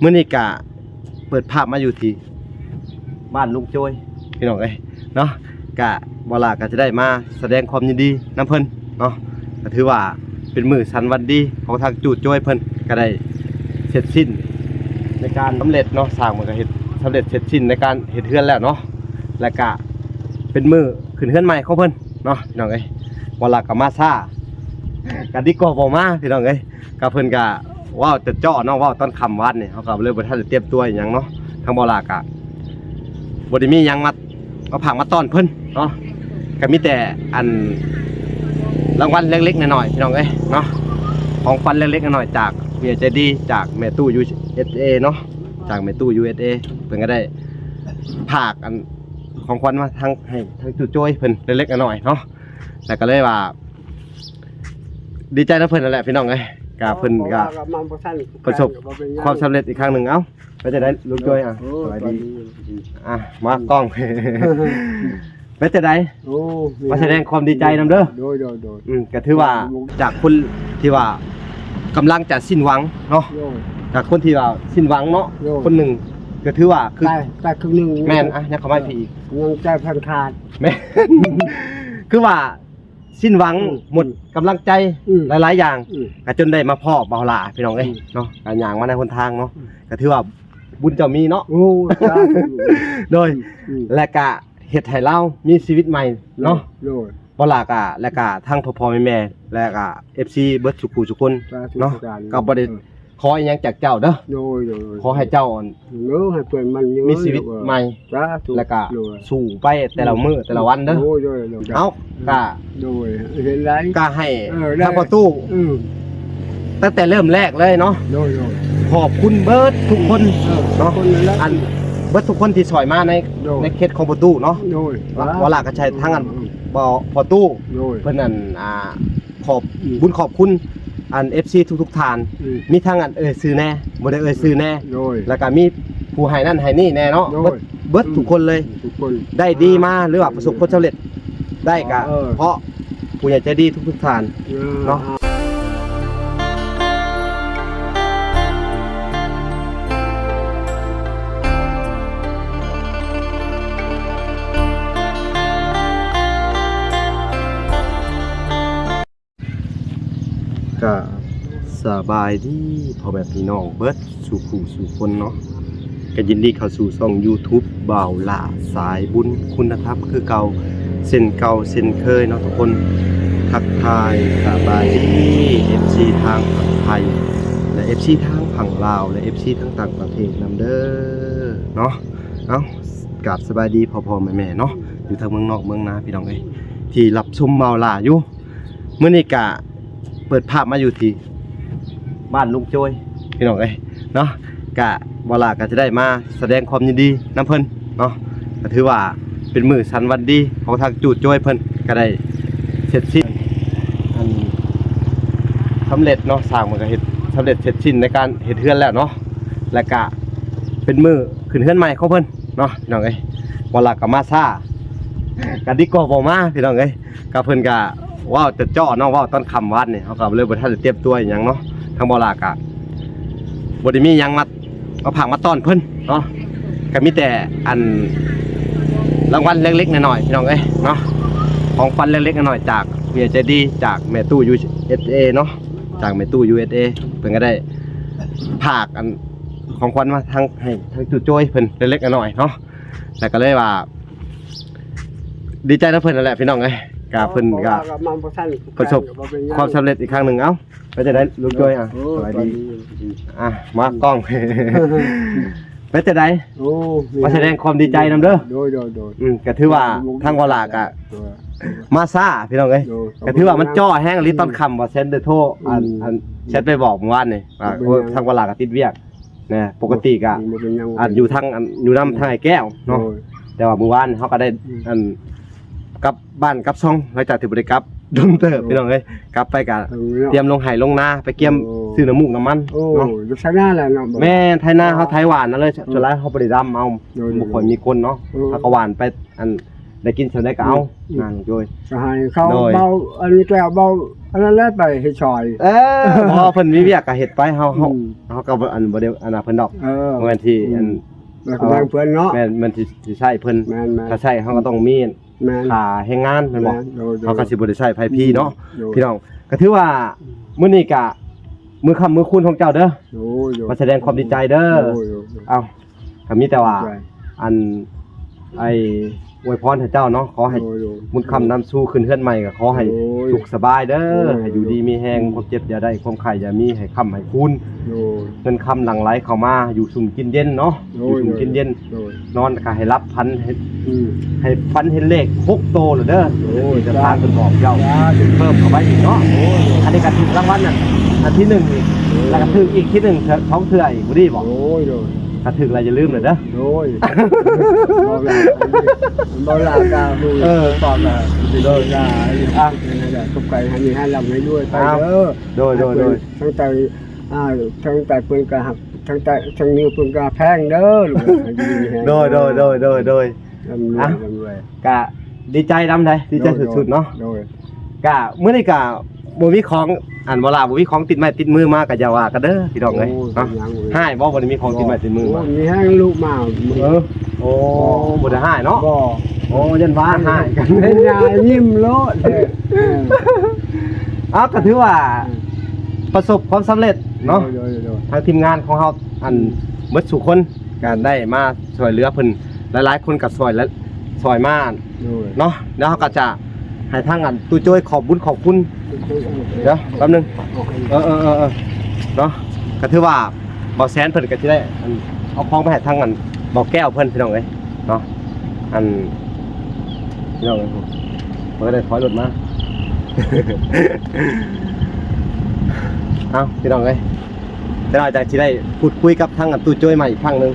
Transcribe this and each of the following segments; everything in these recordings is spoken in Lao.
ມື້ນີ້ກະເປີດພາບມາຢູ່ທີ່ບ້ານລຸງໂຈຍ ພີ່ນ້ອງເອີຍເນາະ, ກະບ່າວຫຼ້າກະຈະໄດ້ມາສະແດງຄວາມຍິນດີນຳເພິ່ນເນາະ. ກະຖືວ່າເປັນມື້ສັນວັນດີຂອງທາງຈູ້ໂຈຍເພິ່ນ ກະໄດ້ເສັດສິ້ນໃນການສຳເລັດເນາະ, ສ້າງມັນກະເຮັດສຳເລັດເສັດສິ້ນໃນການເຮັດເຮືອນແລ້ວເນາະ, ແລະກະເປັນມື້ຂຶ້ນເຮືອນໃໝ່ຂອງເພິ່ນເນາະ ພີ່ນ້ອງເອີຍ. ບ່າວຫຼ້າກະມາຊ້າ ກະດີກວ່າບໍ່ມາ ພີ່ນ້ອງເອີຍ. ກະເພິ່ນກະເວົ້າຈະເຈາະເນາະ, ເວົ້າຕອນຄ່ຳວານນີ້ ເຮົາກະເລີຍບໍ່ທັນໄດ້ຕຽມຕົວອີ່ຫຍັງເນາະ. ທາງບ່າວຫຼ້າກະບໍ່ໄດ້ມີຫຍັງມາ ມາຝາກມາຕ້ອນເພິ່ນເນາະ, ກະມີແຕ່ອັນລາງວັນເລັກໆນ້ອຍໆ ພີ່ນ້ອງເອີຍເນາະ, ຂອງຂວັນເລັກໆນ້ອຍໆຈາກຜູ້ໃຫຍ່ໃຈດີ ຈາກແມ່ຕູ້ ຢູເອສເອ ເນາະ, ຈາກແມ່ຕູ້ ຢູເອສເອ ເພິ່ນກະໄດ້ຝາກອັນຂອງຂວັນມາທາງ ໃຫ້ທາງຈູ້ໂຈຍເພິ່ນເລັກໆນ້ອຍໆເນາະ, ແລ້ວກະເລີຍວ່າ ດີໃຈນຳເພິ່ນນັ້ນແຫຼະ ພີ່ນ້ອງເອີຍ. ກະເພິ່ນກະ ເພາະວ່າມັນບໍ່ທັນ ປະສົບ ການກະບໍ່ເປັນຫຍັງ ຄວາມສຳເລັດອີກຄັ້ງໜຶ່ງ. ເອົ້າ ເປັນຈັ່ງໃດລຸງໂຈຍ? ອ່ະ ໂອ້ ສະບາຍດີ ສະບາຍດີ ອ່ະ ມາກ້ອງ ເປັນຈັ່ງໃດ? ໂອ້ ມາສະແດງຄວາມດີໃຈນຳເດີ. ໂດຍ ໂດຍ ໂດຍ ອືມ ກະຖືວ່າຈາກຄົນທີ່ວ່າກຳລັງຈະສິ້ນຫວັງເນາະ, ໂດຍ ຈາກຄົນທີ່ວ່າສິ້ນຫວັງເນາະ ໂດຍ ຄົນໜຶ່ງ ກະຖືວ່າຄື ຕາຍ ຕາຍຄຶ່ງໜຶ່ງ ແມ່ນ. ອ່ະ ຍັງເຂົ້າມາອີກ ຍັງໃຈພັນຂາດ ແມ່ນ ຄືວ່າ ສິ້ນຫວັງ ອືມ ໝົດກຳລັງໃຈ ອືມ ຫຼາຍໆຢ່າງ ອືມ ກະຈົນໄດ້ມາພໍ້ບ່າວຫຼ້າ ພີ່ນ້ອງເອີຍ ອືມ ເນາະ. ກະຍ່າງມາໃນຫົນທາງເນາະ ອືມ ກະຖືວ່າບຸນເຈົ້າມີເນາະ. ໂອ້ ສາທຸ ໂດຍ ອືມ ແລະກະເຮັດໃຫ້ລາວມີຊີວິດໃໝ່ເນາະ. ໂດຍ ບ່າວຫຼ້າກະ ແລະກະທັງພໍ່ໆແມ່ໆ ແລະກະເອັຟຊີເບິດສູ່ຄູ່ສູ່ຄົນ ສາທຸ ເນາະ ກະບໍ່ໄດ້ ເອີ ຂໍອີ່ຫຍັງຈາກເຈົ້າເດີ. ໂດຍ ໂດຍ ໂດຍ ຂໍໃຫ້ເຈົ້າ ເອີ ໃຫ້ເພິ່ນມັນຍືນ ມີຊີວິດໃໝ່ ສາທຸ ແລ້ວກະ ໂດຍ ສູ້ໄປແຕ່ລະມື້ ອືມ ແຕ່ລະວັນເດີ. ໂດຍ ໂດຍ ໂດຍ ເອົາ ກະ ໂດຍ ເຫັນໄດ້ ກະໃຫ້ ເອີ ໄດ້ ທາງພໍ່ຕູ້ ອືມ ຕັ້ງແຕ່ເລີ່ມແລກເລີຍເນາະ. ໂດຍ ໂດຍ ຂອບຄຸນເບິດທຸກຄົນ ເອີ ເນາະ ທຸກຄົນນັ້ນແຫຼະ ອັນເບິດທຸກຄົນທີ່ຊ່ອຍມາໃນ ໂດຍ ໃນເຂດຂອງພໍ່ຕູ້ເນາະ. ໂດຍ ວ່າ ວ່າລະກະໃຊ້ທາງອັນ ອືມ ພໍ່ຕູ້ ໂດຍ ເພິ່ນອັນ ອ່າ ຂອບ ອືມ ບຸນຂອບຄຸນອັນເອັຟຊີທຸກໆທ່ານ ອືມ ມີທັງອັນເອີ່ຍຊື່ແດ່ ບໍ່ໄດ້ເອີ່ຍຊື່ແດ່ ໂດຍ ແລ້ວກະມີຜູ້ໃຫ້ນັ້ນໃຫ້ນີ້ແດ່ເນາະ ໂດຍ ເບິດ ເບິດ ອືມ ທຸກຄົນເລີຍ ທຸກຄົນ ໄດ້ດີມາ ຫຼືວ່າປະສົບຜົນສຳເລັດໄດ້ກະ ເອີ ເພາະຜູ້ໃຫຍ່ໃຈດີທຸກໆທ່ານ ເອີ ເນາະ. ກະສະບາຍດີພໍ່ແມ່ພີ່ນ້ອງເບິດສູ່ຄູ່ສູ່ຄົນເນາະ, ກະຍິນດີເຂົ້າສູ່ຊ່ອງຢູທູບບ່າວຫຼ້າສາຍບຸນ ຄຸນນະທຳຄືເກົ່າ ເຊັ່ນເກົ່າເຊັ່ນເຄີຍເນາະທຸກຄົນ. ທັກທາຍສະບາຍດີເອັຟຊີທາງຝັ່ງໄທ ແລະ ເອັຟຊີທາງຝັ່ງລາວ ແລະ ເອັຟຊີທາງຕ່າງປະເທດນຳເດີເນາະ. ເອົ້າ ກາບສະບາຍດີພໍ່ໆແມ່ໆເນາະ ຢູ່ທາງເມືອງນອກເມືອງນາ ພີ່ນ້ອງເອີຍ ທີ່ຮັບຊົມບ່າວຫຼ້າຢູ່. ມື້ນີ້ກະເປີດພາບມາຢູ່ທີ່ບ້ານລຸງໂຈຍ ພີ່ນ້ອງເອີຍເນາະ, ກະບ່າວຫຼ້າກະຈະໄດ້ມາສະແດງຄວາມຍິນດີນຳເພິ່ນເນາະ. ກະຖືວ່າເປັນມື້ສັນວັນດີຂອງທາງຈູ້ໂຈຍເພິ່ນ ກະໄດ້ເສັດສິ້ນອັນສຳເລັດເນາະ, ສ້າງມັນກະເຮັດສຳເລັດເສັດສິ້ນໃນການເຮັດເຮືອນແລ້ວເນາະ, ແລ້ວກະເປັນມື້ຂຶ້ນເຮືອນໃໝ່ຂອງເພິ່ນເນາະ ພີ່ນ້ອງເອີຍ. ບ່າວຫຼ້າກະມາຊ້າ ກະດີກວ່າບໍ່ມາ ພີ່ນ້ອງເອີຍ. ກະເພິ່ນກະເວົ້າຈະເຈາະເນາະ, ເວົ້າຕອນຄ່ຳວານນີ້ ເຮົາກະເລີຍບໍ່ທັນໄດ້ຕຽມຕົວອີ່ຫຍັງເນາະ. ທາງບ່າວຫຼ້າກະບໍ່ໄດ້ມີຫຍັງມາ ມາຝາກມາຕ້ອນເພິ່ນເນາະ, ກະມີແຕ່ອັນລາງວັນເລັກໆນ້ອຍໆ ພີ່ນ້ອງເອີຍເນາະ, ຂອງຂວັນເລັກໆນ້ອຍໆຈາກຜູ້ໃຫຍ່ໃຈດີ ຈາກແມ່ຕູ້ ຢູເອສເອ ເນາະ, ຈາກແມ່ຕູ້ ຢູເອສເອ ເພິ່ນກະໄດ້ຝາກອັນຂອງຂວັນມາທາງ ໃຫ້ທາງຈູ້ໂຈຍເພິ່ນເລັກໆນ້ອຍໆເນາະ. ແລ້ວກະເລີຍວ່າ ດີໃຈນຳເພິ່ນນັ້ນແຫຼະ ພີ່ນ້ອງເອີຍ. ກະເພິ່ນກະ ເພາະວ່າມັນບໍ່ທັນ ປະສົບ ການກະບໍ່ເປັນຫຍັງ ຄວາມສຳເລັດອີກຄັ້ງໜຶ່ງ. ເອົ້າ ເປັນຈັ່ງໃດລຸງໂຈຍ? ອ່ະ ໂອ້ ສະບາຍດີ ສະບາຍດີ ອ່ະ ມາກ້ອງ ເປັນຈັ່ງໃດ? ໂອ້ ມາສະແດງຄວາມດີໃຈນຳເດີ. ໂດຍ ໂດຍ ໂດຍ ອືມ ກະຖືວ່າ ໂດຍ ທາງບ່າວຫຼ້າກະ ໂດຍ ມາຊ້າ ພີ່ນ້ອງເອີຍ. ໂດຍ ກະຖືວ່າມັນເຈາະແຮງອີ່ຫຼີ ອືມ ຕອນຄ່ຳວ່າແຊນໄດ້ໂທ ອັນ ອືມ ອັນແຊນໄປບອກມື້ວານນີ້ວ່າ ໂດຍ ໂອ້ຍ ທາງບ່າວຫຼ້າກະຕິດວຽກ ນະ. ປົກກະຕິກະ ບໍ່ເປັນຫຍັງ ອັນຢູ່ທາງ ອັນຢູ່ນຳ ອືມ ທາງອ້າຍແກ້ວເນາະ. ໂດຍ ແຕ່ວ່າມື້ວານເຮົາກະໄດ້ ອືມ ອັນ ກັບບ້ານກັບຊ່ອງ ຫຼັງຈາກທີ່ບໍ່ໄດ້ກັບດົນເຕີບ ໂດຍ ພີ່ນ້ອງເອີຍ. ກັບໄປກະ ເອີ ຕຽມລົງໄຮ່ລົງນາ ໄປກຽມ ໂອ້ ຊື້ນ້ຳມູກນ້ຳມັນ ໂອ້ ເນາະ. ຢູ່ໄຖນາແຫຼະເນາະ. ແມ່ນ ໄຖນາເຮົາ ອໍ ໄຖຫວ່ານນັ້ນເລີຍ. ໂດຍ ສ່ວນຫຼາຍເຮົາບໍ່ໄດ້ດຳເອົາ ໂດຍ ບໍ່ຄ່ອຍມີຄົນເນາະ. ໂອ້ ເຮົາກະຫວ່ານໄປ ອັນ ໄດ້ກິນສ່ຳໃດກໍເອົາ ອືມ ນາງໂຈ້ຍ ກໍໃຫ້ເຂົາ ໂດຍ ເບົາອັນແກ້ວເບົາອັນນັ້ນແຫຼະ ໄປເຮັດຊ່ອຍ ເອີ ເພາະວ່າເພິ່ນມີວຽກກໍເຮັດໄປ ເຮົາ ເຮົາ ອືມ ເຮົາກໍບໍ່ ອັນ ບໍ່ໄດ້ອັນນັ້ນເພິ່ນດອກ ເອີ ບໍ່ແມ່ນທີ່ ອືມ ອັນ ແລ້ວກໍແບ່ງເພິ່ນເນາະ ແມ່ນ ແມ່ນທີ່ ທີ່ໃຊ້ເພິ່ນ ແມ່ນໆ ຖ້າໃຊ້ເຮົາກໍຕ້ອງມີ ແມ່ນ ຄ່າແຮງງານແມ່ນບໍ່ ແມ່ນ ໂດຍໆ ເຮົາກໍຊິບໍ່ໄດ້ໃຊ້ໃຜຟຣີເນາະ ອືມ ໂດຍ ພີ່ນ້ອງ ກໍຖືວ່າ ອືມ ມື້ນີ້ກະມື້ຄ່ຳມື້ຄູນຂອງເຈົ້າເດີ ໂດຍໆ ມາສະແດງຄວາມດີໃຈເດີ ໂດຍໆ ເອົ້າ ກໍມີແຕ່ວ່າ ຂອບໃຈ ອັນ ໄອ້ອວຍພອນໃຫ້ເຈົ້າເນາະ ຂໍໃຫ້ ໂດຍໆ ບຸນຄຳນຳສູ່ຂຶ້ນເຮືອນໃໝ່ ກໍຂໍໃຫ້ ໂດຍ ສຸກສະບາຍເດີ ໂດຍໆ ໃຫ້ຢູ່ດີມີແຮງ ອືມ ຄວາມເຈັບຢ່າໄດ້ ຄວາມໄຂ້ຢ່າມີ ໃຫ້ຄ້ຳໃຫ້ຄູນ ໂດຍ ເງິນຄຳຫຼັ່ງໄຫຼເຂົ້າມາ ຢູ່ຊຸ່ມກິນເຢັນເນາະ ໂດຍ ຢູ່ຊຸ່ມກິນເຢັນ ໂດຍ ນອນກໍໃຫ້ຫຼັບຝັນ ໃຫ້ ອືມ ໃຫ້ຝັນເຫັນເລກຫົກໂຕໂລດເດີ ໂດຍ ທີ່ສະຖານເພິ່ນບອກເຈົ້າ ສາທຸ ເພີ່ມເຂົ້າໄປອີກເນາະ ໂດຍ ອັນນີ້ກໍຖືກລາງວັນອັນທີໜຶ່ງອີກ ໂດຍ ແລ້ວກໍຖືກອີກທີໜຶ່ງ ສອງເທື່ອອີກ ບໍ່ດີບໍ່? ໂດຍ ໂດຍ ຖ້າຖືກແລ້ວຢ່າລືມເດີ ໂດຍ ເວົ້າຫຼາຍ ເວົ້າຫຼາຍກໍຮູ້ ເອີ ຄວາມລະ ໂດຍ ລະ ອ່ະ ນັ້ນແຫຼະ ຂອບໃຈ ໃຫ້ມີໃຫ້ລ່ຳໃຫ້ລວຍໄປເດີ ໂດຍ ໂດຍ ໂດຍ ທັງໃຕ້ ອ່າ ທັງໃຕ້ເພິ່ນກໍຮັກ ທັງໃຕ້ ທັງເໜືອເພິ່ນກໍແພງເດີ ລູກ ໃຫ້ຢູ່ດີມີແຮງ ໂດຍ ໂດຍ ໂດຍ ໂດຍ ໂດຍ ລ່ຳລວຍ ອ່ະ ລ່ຳລວຍ ກະດີໃຈນຳໃດ໋ ດີໃຈສຸດໆເນາະ ໂດຍ ກະມື້ນີ້ກະບໍ່ມີຂອງ ອັນ ບໍ່ລະ ບໍ່ມີຂອງຕິດໄມ້ຕິດມືມາກະຢ່າວ່າກັນເດີພີ່ນ້ອງເອີຍ ໂອ້ຍ ເນາະ ເປັນຫຍັງ ຮ້າຍບໍ່ ບໍ່ໄດ້ມີຂອງຕິດໄມ້ຕິດມືມາ ໂອ້ຍ ມີແຮງລູກມາ ເອີ ໂອ້ ບໍ່ໄດ້ຮ້າຍເນາະ ບໍ່ ໂອ້ ຢ້ານວ່າຮ້າຍກັນ ເປັນຫຍັງຍິ້ມໂລດ ເອີ ເອົ້າ ກະຖືວ່າ ອືມ ປະສົບຄວາມສຳເລັດເນາະ ໂດຍໆໆ ທາງທີມງານຂອງເຮົາ ອັນ ອືມ ເບິດສູ່ຄົນ ກະໄດ້ມາຊ່ວຍເຫຼືອເພິ່ນ ຫຼາຍໆຄົນກໍຊ່ວຍ ແລະ ຊ່ວຍມາ ໂດຍ ເນາະ ແລ້ວເຮົາກໍຈະໃຫ້ທາງອັນຕູ້ໂຈ້ຍຂອບບຸນຂອບຄຸນ ໂດຍ ດຽວແປັບໜຶ່ງ ໂອເຄ ເອີໆໆໆ ເນາະ ກໍຖືວ່າບ່າວແສນເພິ່ນກໍຊິໄດ້ອັນເອົາຂອງໄປໃຫ້ທາງອັນບ່າວແກ້ວເພິ່ນ ພີ່ນ້ອງເອີຍເນາະ ອັນ ພີ່ນ້ອງເອີຍ ເພິ່ນກໍໄດ້ຖອຍລົດມາ ເອົ້າ ພີ່ນ້ອງເອີຍ ແຕ່ວ່າຈະຊິໄດ້ພູດຄຸຍກັບທາງອັນຕູ້ໂຈ້ຍໃໝ່ອີກຄັ້ງໜຶ່ງ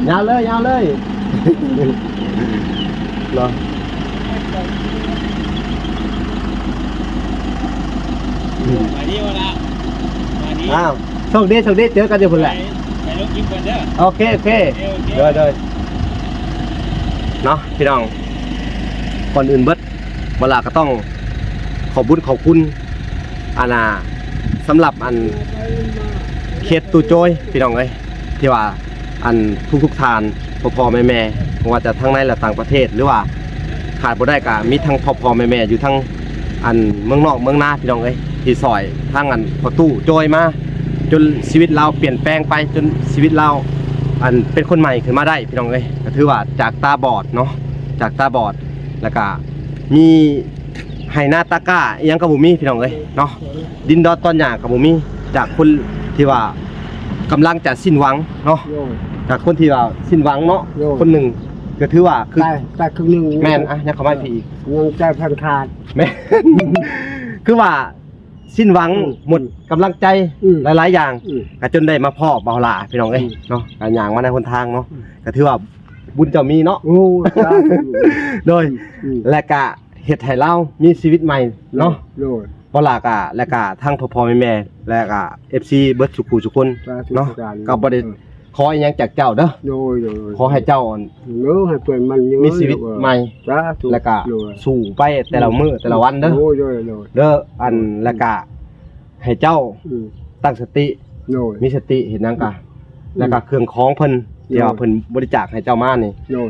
ຍາວເລີຍ ຍາວເລີຍ ເນາະ ມານີ້ວ່າລະ ມານີ້ ອ້າວ ໂຊກດີ ໂຊກດີ ເຈີກັນຢູ່ພຸ້ນແຫຼະ ໄປ ໄປລົງຄລິບກ່ອນເດີ ໂອເຄ ໂອເຄ ໂອເຄ ໂອເຄ ໂດຍ ໂດຍ ເນາະ ພີ່ນ້ອງ ກ່ອນອື່ນເບິດ ບໍ່ລະກໍຕ້ອງຂອບບຸນຂອບຄຸນ ອັນນ່າ ສຳລັບອັນເຂດຕູ້ໂຈ້ຍ ພີ່ນ້ອງເອີຍ ທີ່ວ່າອັນທຸກໆທ່ານ ພໍ່ໆແມ່ໆ ບໍ່ວ່າຈະທັງໃນ ແລະ ຕ່າງປະເທດ ຫຼືວ່າຂາດບໍ່ໄດ້ກໍມີທັງພໍ່ໆແມ່ໆ ຢູ່ທັງອັນເມືອງນອກເມືອງນາ ພີ່ນ້ອງເອີຍ ທີ່ຊ່ອຍທາງອັນພໍ່ຕູ້ໂຈ້ຍມາ ຈົນຊີວິດລາວປ່ຽນແປງໄປ ຈົນຊີວິດລາວອັນເປັນຄົນໃໝ່ຂຶ້ນມາໄດ້ ພີ່ນ້ອງເອີຍ ກໍຖືວ່າຈາກຕາບອດເນາະ ຈາກຕາບອດ ແລ້ວກໍມີ ໄຮ່ນາຕາກ້າອີ່ຫຍັງກໍບໍ່ມີພີ່ນ້ອງເອີຍເນາະ ດິນດອນຕອນຫຍ້າກໍບໍ່ມີ ຈາກຄົນທີ່ວ່າກຳລັງຈະສິ້ນຫວັງເນາະ ໂດຍ ຈາກຄົນທີ່ວ່າສິ້ນຫວັງເນາະ ໂດຍ ຄົນໜຶ່ງ ກໍຖືວ່າຄື ຕາຍ ຕາຍຄຶ່ງໜຶ່ງ ແມ່ນ ອ່ະ ຍັງເຂົ້າມາອີກ ຍັງໃຈພັນຂາດ ແມ່ນ ຄືວ່າສິ້ນຫວັງ ອືມ ໝົດກຳລັງໃຈ ອືມ ຫຼາຍໆຢ່າງ ອືມ ກໍຈົນໄດ້ມາພໍ້ບ່າວຫຼ້າພີ່ນ້ອງເອີຍ ອືມ ເນາະ ກໍຍ່າງມາໃນຫົນທາງເນາະ ອືມ ກໍຖືວ່າບຸນເຈົ້າມີເນາະ ໂອ້ ສາທຸ ໂດຍ ອືມ ແລະກະ ເຮັດໃຫ້ລາວມີຊີວິດໃໝ່ເນາະ ໂດຍ ບໍ່ລະກະ ແລະກະທັງພໍ່ໆແມ່ໆ ແລະກະເອັຟຊີເບິດສູ່ຄູ່ສູ່ຄົນ ສາທຸ ເນາະ ສາທຸ ກໍບໍ່ໄດ້ ເອີ ຂໍອີ່ຫຍັງຈາກເຈົ້າເດີ ໂດຍ ໂດຍ ຂໍໃຫ້ເຈົ້າ ເອີ ໃຫ້ເພິ່ນມັນຍືນ ມີຊີວິດໃໝ່ ສາທຸ ແລະກະ ໂດຍ ສູ້ໄປແຕ່ລະມື້ແຕ່ລະວັນເດີ ໂດຍ ໂດຍ ໂດຍ ເດີ ອັນ ໂດຍ ແລະກະ ໃຫ້ເຈົ້າ ອືມ ຕັ້ງສະຕິ ໂດຍ ມີສະຕິເຮັດຫຍັງກະ ອືມ ແລ້ວກະເຄື່ອງຂອງເພິ່ນ ໂດຍ ທີ່ວ່າເພິ່ນບໍລິຈາກໃຫ້ເຈົ້າມານີ້ ໂດຍ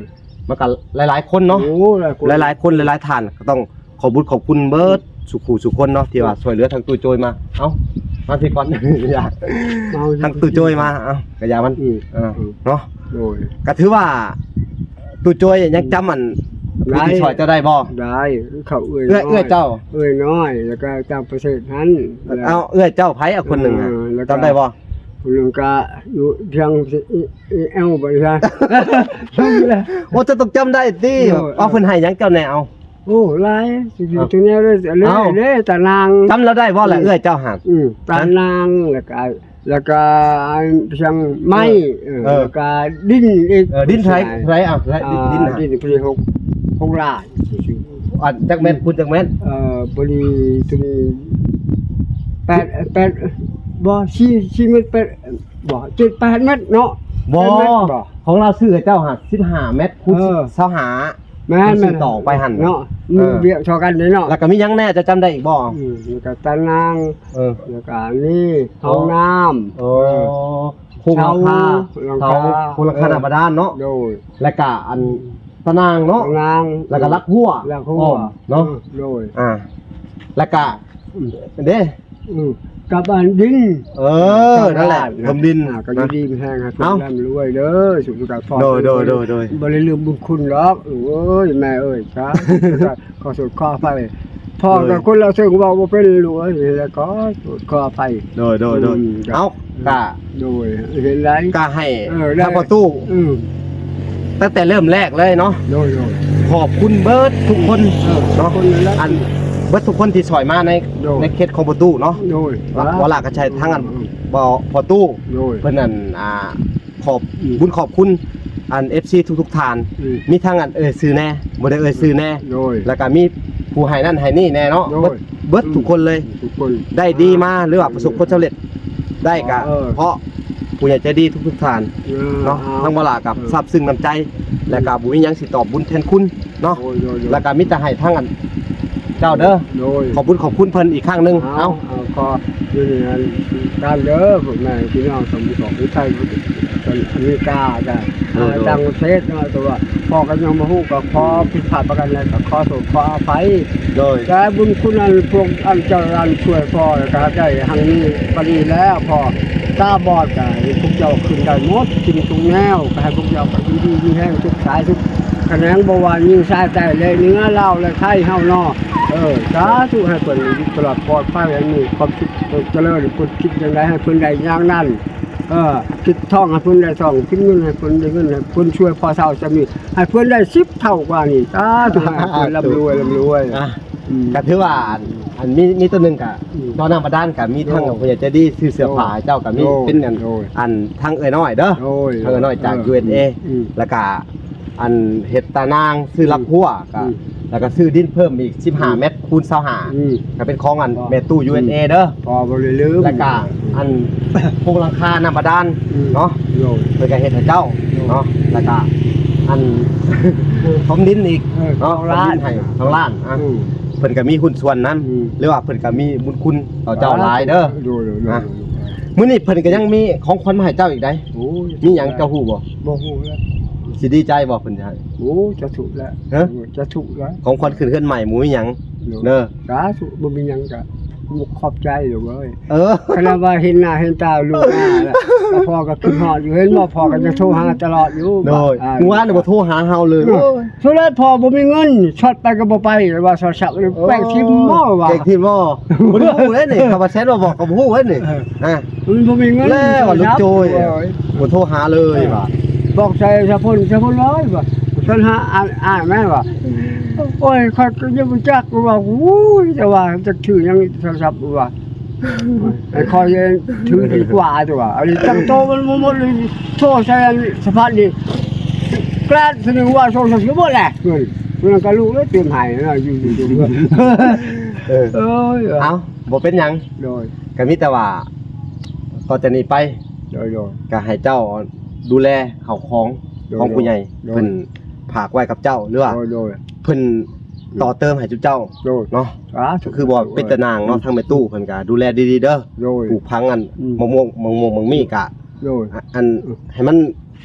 ມັນກະຫຼາຍໆຄົນເນາະ ໂອ້ ຫຼາຍຄົນ ຫຼາຍໆຄົນ ຫຼາຍໆທ່ານ ກໍຕ້ອງຂອບບຸນຂອບຄຸນເບິດສູ່ຄູ່ສູ່ຄົນເນາະ ທີ່ວ່າຊ່ວຍເຫຼືອທາງຕູ້ໂຈ້ຍມາ ເອົ້າ ມາພີ້ກ່ອນ ຢາກ ທາງຕູ້ໂຈ້ຍມາ ເອົ້າ ກະຢ່າມັນ ອືມ ເອີ ເນາະ ໂດຍ ກະຖືວ່າ ຕູ້ໂຈ້ຍຍັງຈຳອັນ ຜູ້ທີ່ຊ່ອຍເຈົ້າໄດ້ບໍ່? ໄດ້ ເຂົາເອື້ອຍ ເອື້ອຍ ນ້ອຍ ເອື້ອຍເຈົ້າ ເອື້ອຍນ້ອຍ ແລ້ວກໍຕ່າງປະເທດຫັ້ນ ເອົາ ເອື້ອຍເຈົ້າໃຜ ເອົາຄົນໜຶ່ງ ເອີ ແລ້ວກໍ ຈຳໄດ້ບໍ່? ຜູ້ໜຶ່ງກໍຢູ່ທາງ ແອວ ບໍລິສັດ ໂອ້ ເຈົ້າຕ້ອງຈຳໄດ້ຕິ ໂດຍ ເອົາ ເພິ່ນໃຫ້ຫຍັງເຈົ້າແດ່ ເອົາ ໂອ້ ຫຼາຍ ເອົາ ຕົວນີ້ເລີຍ ເອົາ ເລີຍ ຕານາງ ຈຳລາວໄດ້ບໍ່ລະ ເອື້ອຍເຈົ້າຫັ້ນ? ອືມ ຕານາງ ແລ້ວກໍ ແລ້ວກໍອັນພຽງໄມ້ ເອີ ເອີ ເອີ ແລ້ວກໍດິນອີກ ເອີ ດິນເທົ່າໃດ ເທົ່າໃດ ເອົາ ດິນ ອ່າ ດິນ ດິນພຸ້ນຫົກ ຫົກລ້ານ ອັນຈັກແມັດ ພຸ້ນຈັກແມັດ ເອີ ບໍລິໂຕນີ້ແປດ ແປດ ບໍ່ ສີ່ ສີ່ແມັດ ແປດ ບໍ່ ເຈັດ ແປດແມັດເນາະ ບໍ່ ແປດແມັດບໍ່ ຂອງລາວຊື້ໃຫ້ເຈົ້າຫັ້ນ ສິບຫ້າແມັດຄູນ ເອີ ຊາວຫ້າ ແມ່ນ ເຮົາຊື້ຕໍ່ອອກໄປຫັ້ນ ເນາະ ເອີ ມີວຽກເທົ່າກັນເດ້ເນາະ. ແລ້ວກໍມີຫຍັງແດ່ ເຈົ້າຈຳໄດ້ອີກບໍ່? ອືມ ແລ້ວກໍຕາໜ່າງ ເອີ ແລ້ວກໍອັນນີ້ ໂອ້ ຫ້ອງນ້ຳ ໂອ້ ເອີ ໂຄງຫຼັງຄາ ເສົາ ເສົາ ໂຄງຫຼັງຄາ ໂອ້ ນ້ຳບາດານເນາະ. ໂດຍ ແລ້ວກະອັນຕາໜ່າງເນາະ ຕາໜ່າງ ແລ້ວກະຫຼັກຮົ້ວ ຫຼັກຮົ້ວ ອ້ອມເນາະ. ໂດຍ ອ່າ ແລ້ວກະ ອືມ ເດ້ ອືມ ກັບອັນດິນ ເອີ ນັ້ນແຫຼະ ເພິ່ນດິນ ອ່າ ກໍຢູ່ດີມີແຮງ ໃຫ້ເພິ່ນ ເອົ້າ ລ່ຳລວຍເດີ ສຸຂະພາບ ໂດຍ ໂດຍ ໂດຍ ໂດຍ ບໍ່ໄດ້ລືມບຸນຄຸນດອກ ລູກເອີຍ ແມ່ເອີຍ ສາທຸ ຂໍໂທດຂໍອະໄພ ພໍ່ກໍຄົນລະເຊິ່ງ ເວົ້າບໍ່ເປັນ ລູກເອີຍ ແລ້ວກໍຂໍໂທດຂໍອະໄພ. ໂດຍ ໂດຍ ໂດຍ ອືມ ເອົ້າ ກະ ໂດຍ ເຫັນໄດ້ ກະໃຫ້ ເອີ ໄດ້ ທາງພໍ່ຕູ້ ອືມ ຕັ້ງແຕ່ເລີ່ມແລກເລີຍເນາະ. ໂດຍ ໂດຍ ຂອບຄຸນເບິດທຸກຄົນ ເອີ ເນາະ ທຸກຄົນນັ້ນແຫຼະ ອັນເບິດທຸກຄົນທີ່ຊ່ອຍມາໃນ ໂດຍ ໃນເຂດຂອງພໍ່ຕູ້ເນາະ. ໂດຍ ວ່າ ວ່າລະກໍໃຊ້ທາງອັນ ອືມ ບໍ່ ພໍ່ຕູ້ ໂດຍ ເພິ່ນນັ້ນ ອ່າ ຂອບ ອືມ ບຸນຂອບຄຸນອັນ ເອັຟຊີ ທຸກໆທ່ານ ອືມ ມີທັງອັນເອີ່ຍຊື່ແດ່ ບໍ່ໄດ້ເອີ່ຍຊື່ແດ່ ໂດຍ ແລ້ວກໍມີຜູ້ໃຫ້ນັ້ນໃຫ້ນີ້ແດ່ເນາະ. ໂດຍ ເບິດ ເບິດ ອືມ ທຸກຄົນເລີຍ ທຸກຄົນ ໄດ້ດີມາ ຫຼືວ່າປະສົບຜົນສຳເລັດໄດ້ກໍ ເອີ ເພາະຜູ້ໃຫຍ່ໃຈດີທຸກໆທ່ານ ເອີ ເນາະ. ເອົາ ທາງບໍ່ຫຼ້າກໍ ເອີ ຊາບຊຶ້ງນ້ຳໃຈ ແລ້ວກໍບໍ່ມີຫຍັງຊິຕອບບຸນແທນຄຸນເນາະ. ໂດຍ ໂດຍ ໂດຍ ແລ້ວກໍມີແຕ່ໃຫ້ທາງອັນ ເຈົ້າເດີ ໂດຍ ຂອບບຸນຂອບຄຸນເພິ່ນອີກຄັ້ງໜຶ່ງ. ເອົາ ເອົາ ເອົາ ຂໍຢູ່ໃນອັນນັ້ນເດີ ພວກແມ່ພີ່ນ້ອງສະໝຸດສາຄອນ ໄທ ອາເມລິກາກະ ໂດຍ ໂດຍ ຕ່າງປະເທດເນາະ ແຕ່ວ່າພໍ່ກໍຍັງບໍ່ຮູ້ ກໍຂໍຜິດພາດປະການໃດກໍຂໍໂທດຂໍອະໄພ. ໂດຍ ແຕ່ບຸນຄຸນອັນພວກອັນເຈົ້າອັນຊ່ວຍພໍ່ ແລ້ວກໍໃຫ້ໄດ້ຮັ່ງມີປານນີ້ແລ້ວ ພໍ່ຕາບອດກໍໃຫ້ພວກເຈົ້າຂຶ້ນໄດ້ໝົດ ທຸກສິ່ງທຸກແນວ ກໍໃຫ້ພວກເຈົ້າກໍຢູ່ດີມີແຮງທຸກສາຍທຸກຂະແໜງ ບໍ່ວ່າຍິງຊາຍໃຕ້ ແລະເໜືອ ລາວ ແລະໄທເຮົາເນາະ. ເອີ ສາທຸ ໃຫ້ເພິ່ນຢູ່ດີຕະຫຼອດປອດໄພ ໃຫ້ມີຄວາມສຸກ ເອີ ຈະເລີນ ເພິ່ນຄິດຈັ່ງໃດໃຫ້ເພິ່ນໄດ້ຢ່າງນັ້ນ. ເອີ ຄິດທອງໃຫ້ເພິ່ນໄດ້ທອງ ຄິດເງິນໃຫ້ເພິ່ນໄດ້ເງິນ ໃຫ້ເພິ່ນຊ່ວຍພໍ່ເຖົ້າຊຳນີ້ ໃຫ້ເພິ່ນໄດ້ສິບເທົ່າກວ່ານີ້. ສາທຸ ໃຫ້ເພິ່ນລ່ຳລວຍ ລ່ຳລວຍ. ອ່ະ ອືມ ກໍຖືວ່າອັນ ອັນມີ ມີຕົວໜຶ່ງກໍ ອືມ ຕໍ່ນ້ຳບາດານກໍມີທັງ ໂດຍ ຜູ້ໃຫຍ່ໃຈດີ ຊື້ເສື້ອ ໂດຍ ຜ້າໃຫ້ເຈົ້າກໍມີ ໂດຍ ເປັນອັນ ໂດຍ ອັນທາງເອື້ອຍນ້ອຍເດີ ໂດຍ ທາງເອື້ອຍນ້ອຍຈາກ ເອີ ຢູເອັສເອ ອືມ ແລ້ວກໍ ອັນເຮັດຕາໜ່າງ ຊື້ ອືມ ຫຼັກຮົ້ວ ກໍ ອືມ ແລ້ວກໍຊື້ດິນເພີ່ມອີກສິບຫ້າ ອືມ ແມັດຄູນຊາວຫ້າ ອືມ ກໍເປັນຂອງອັນ ອໍ ແມ່ຕູ້ ອືມ ຢູເອັສເອ ເດີ ພໍບໍ່ໄດ້ລືມ ແລ້ວກໍອັນໂຄງຫຼັງຄານ້ຳບາດານ ອືມ ເນາະ ໂດຍ ເພິ່ນກໍເຮັດໃຫ້ເຈົ້າ ໂດຍ ເນາະ ແລ້ວກໍອັນຖົມດິນອີກ ເອີ ເນາະ ຖົມດິນໃຫ້ສອງລ້ານ ອ່ະ ອືມ ເພິ່ນກໍມີຫຸ້ນສ່ວນນຳ ອືມ ຫຼືວ່າເພິ່ນກໍມີບຸນຄຸນຕໍ່ເຈົ້າຫຼາຍເດີ ໂດຍ ໂດຍ ອ່ະ ໂດຍ ມື້ນີ້ເພິ່ນກໍຍັງມີຂອງຂວັນມາໃຫ້ເຈົ້າອີກໃດ໋ ໂອ້ຍ ມີຫຍັງເຈົ້າຮູ້ບໍ່? ບໍ່ຮູ້ແລ້ວ ຊິດີໃຈບໍ່ເພິ່ນຈະໃຫ້? ໂອ້ຍ ຈະທຸກແລ້ວ ຮະ? ຈະທຸກແລ້ວ ຂອງຂວັນຂຶ້ນເຮືອນໃໝ່ບໍ່ມີຫຍັງ ໂດຍ ເດີ ສາທຸ ບໍ່ມີຫຍັງກະຂອບໃຈລູກເອີຍ ເອີ ຂະໜາດວ່າເຫັນໜ້າເຫັນຕາລູກມາແລ້ວ ພໍ່ກໍຄິດຮອດຢູ່ ເຫັນບໍ່ ພໍ່ກໍຍັງໂທຫາຕະຫຼອດຢູ່ ໂດຍ ມື້ວານນີ້ບໍ່ໂທຫາເຮົາເລີຍ ໂອ້ຍ ສຸດທ້າຍພໍ່ບໍ່ມີເງິນ ຊັອດໄປກໍບໍ່ໄປ ວ່າໂທລະສັບ ເອີ ແກງຖິ້ມບໍ່ວ່າ ແກງຖິ້ມບໍ່ ບໍ່ໄດ້ຮູ້ເດ້ນີ້ ຄຳວ່າແຊດວ່າບອກກໍບໍ່ຮູ້ເດ້ນີ້ ເອີ ອ່ະ ມັນບໍ່ມີເງິນ ແລ້ວວ່າລູກໂຈ້ຍ ໂອ້ຍ ບໍ່ໂທຫາເລີຍວ່າ ບອກໃສ່ສະພົນ ສະພົນວ່າ ໂອ້ຍ ວ່າ ຊັ້ນຫາ ອ່ານ ອ່ານແມ່ນວ່າ ໂອ້ຍ ຂ້ອຍກໍຍັງບໍ່ຈັກວ່າ ໂອ້ຍ ແຕ່ວ່າຈັກຖືຫຍັງໂທລະສັບວ່າ ໃຫ້ຂ້ອຍຖືດີກວ່າຕົວະ ອັນນີ້ຕັ້ງໂຕະມັນບໍ່ໝົດເລີຍ ໂທໃສ່ອັນສະພັນນີ້ ແກລດສະໜຶ່ງວ່າ ສອງສາມສິບໝົດແຫຼະ ເງິນ ເງິນກໍລູກເລີຍເຕີມໃຫ້ນະ ຢູ່ ຢູ່ ຢູ່ ເອີ ເອີຍ ເອົ້າ ບໍ່ເປັນຫຍັງ ໂດຍ ກໍມີແຕ່ວ່າ ຕໍ່ຈາກນີ້ໄປ ໂດຍ ໂດຍ ກໍໃຫ້ເຈົ້າດູແລເຂົ້າຂອງ ໂດຍ ຂອງຜູ້ໃຫຍ່ ໂດຍ ເພິ່ນຝາກໄວ້ກັບເຈົ້າ ຫຼືວ່າ ໂດຍ ໂດຍ ເພິ່ນ ອືມ ຕໍ່ເຕີມໃຫ້ຈຸເຈົ້າ ໂດຍ ເນາະ ສາທຸ ກໍຄືວ່າເປັນຕາໜ່າງເນາະ ອືມ ທາງແມ່ຕູ້ເພິ່ນກໍດູແລດີໆເດີ ໂດຍ ປູກຝັງອັນ ອືມ ໝາກມ່ວງ ໝາກມ່ວງ ໝາກມີ້ກໍ ໂດຍ ອະ ອັນ ອືມ ໃຫ້ມັນ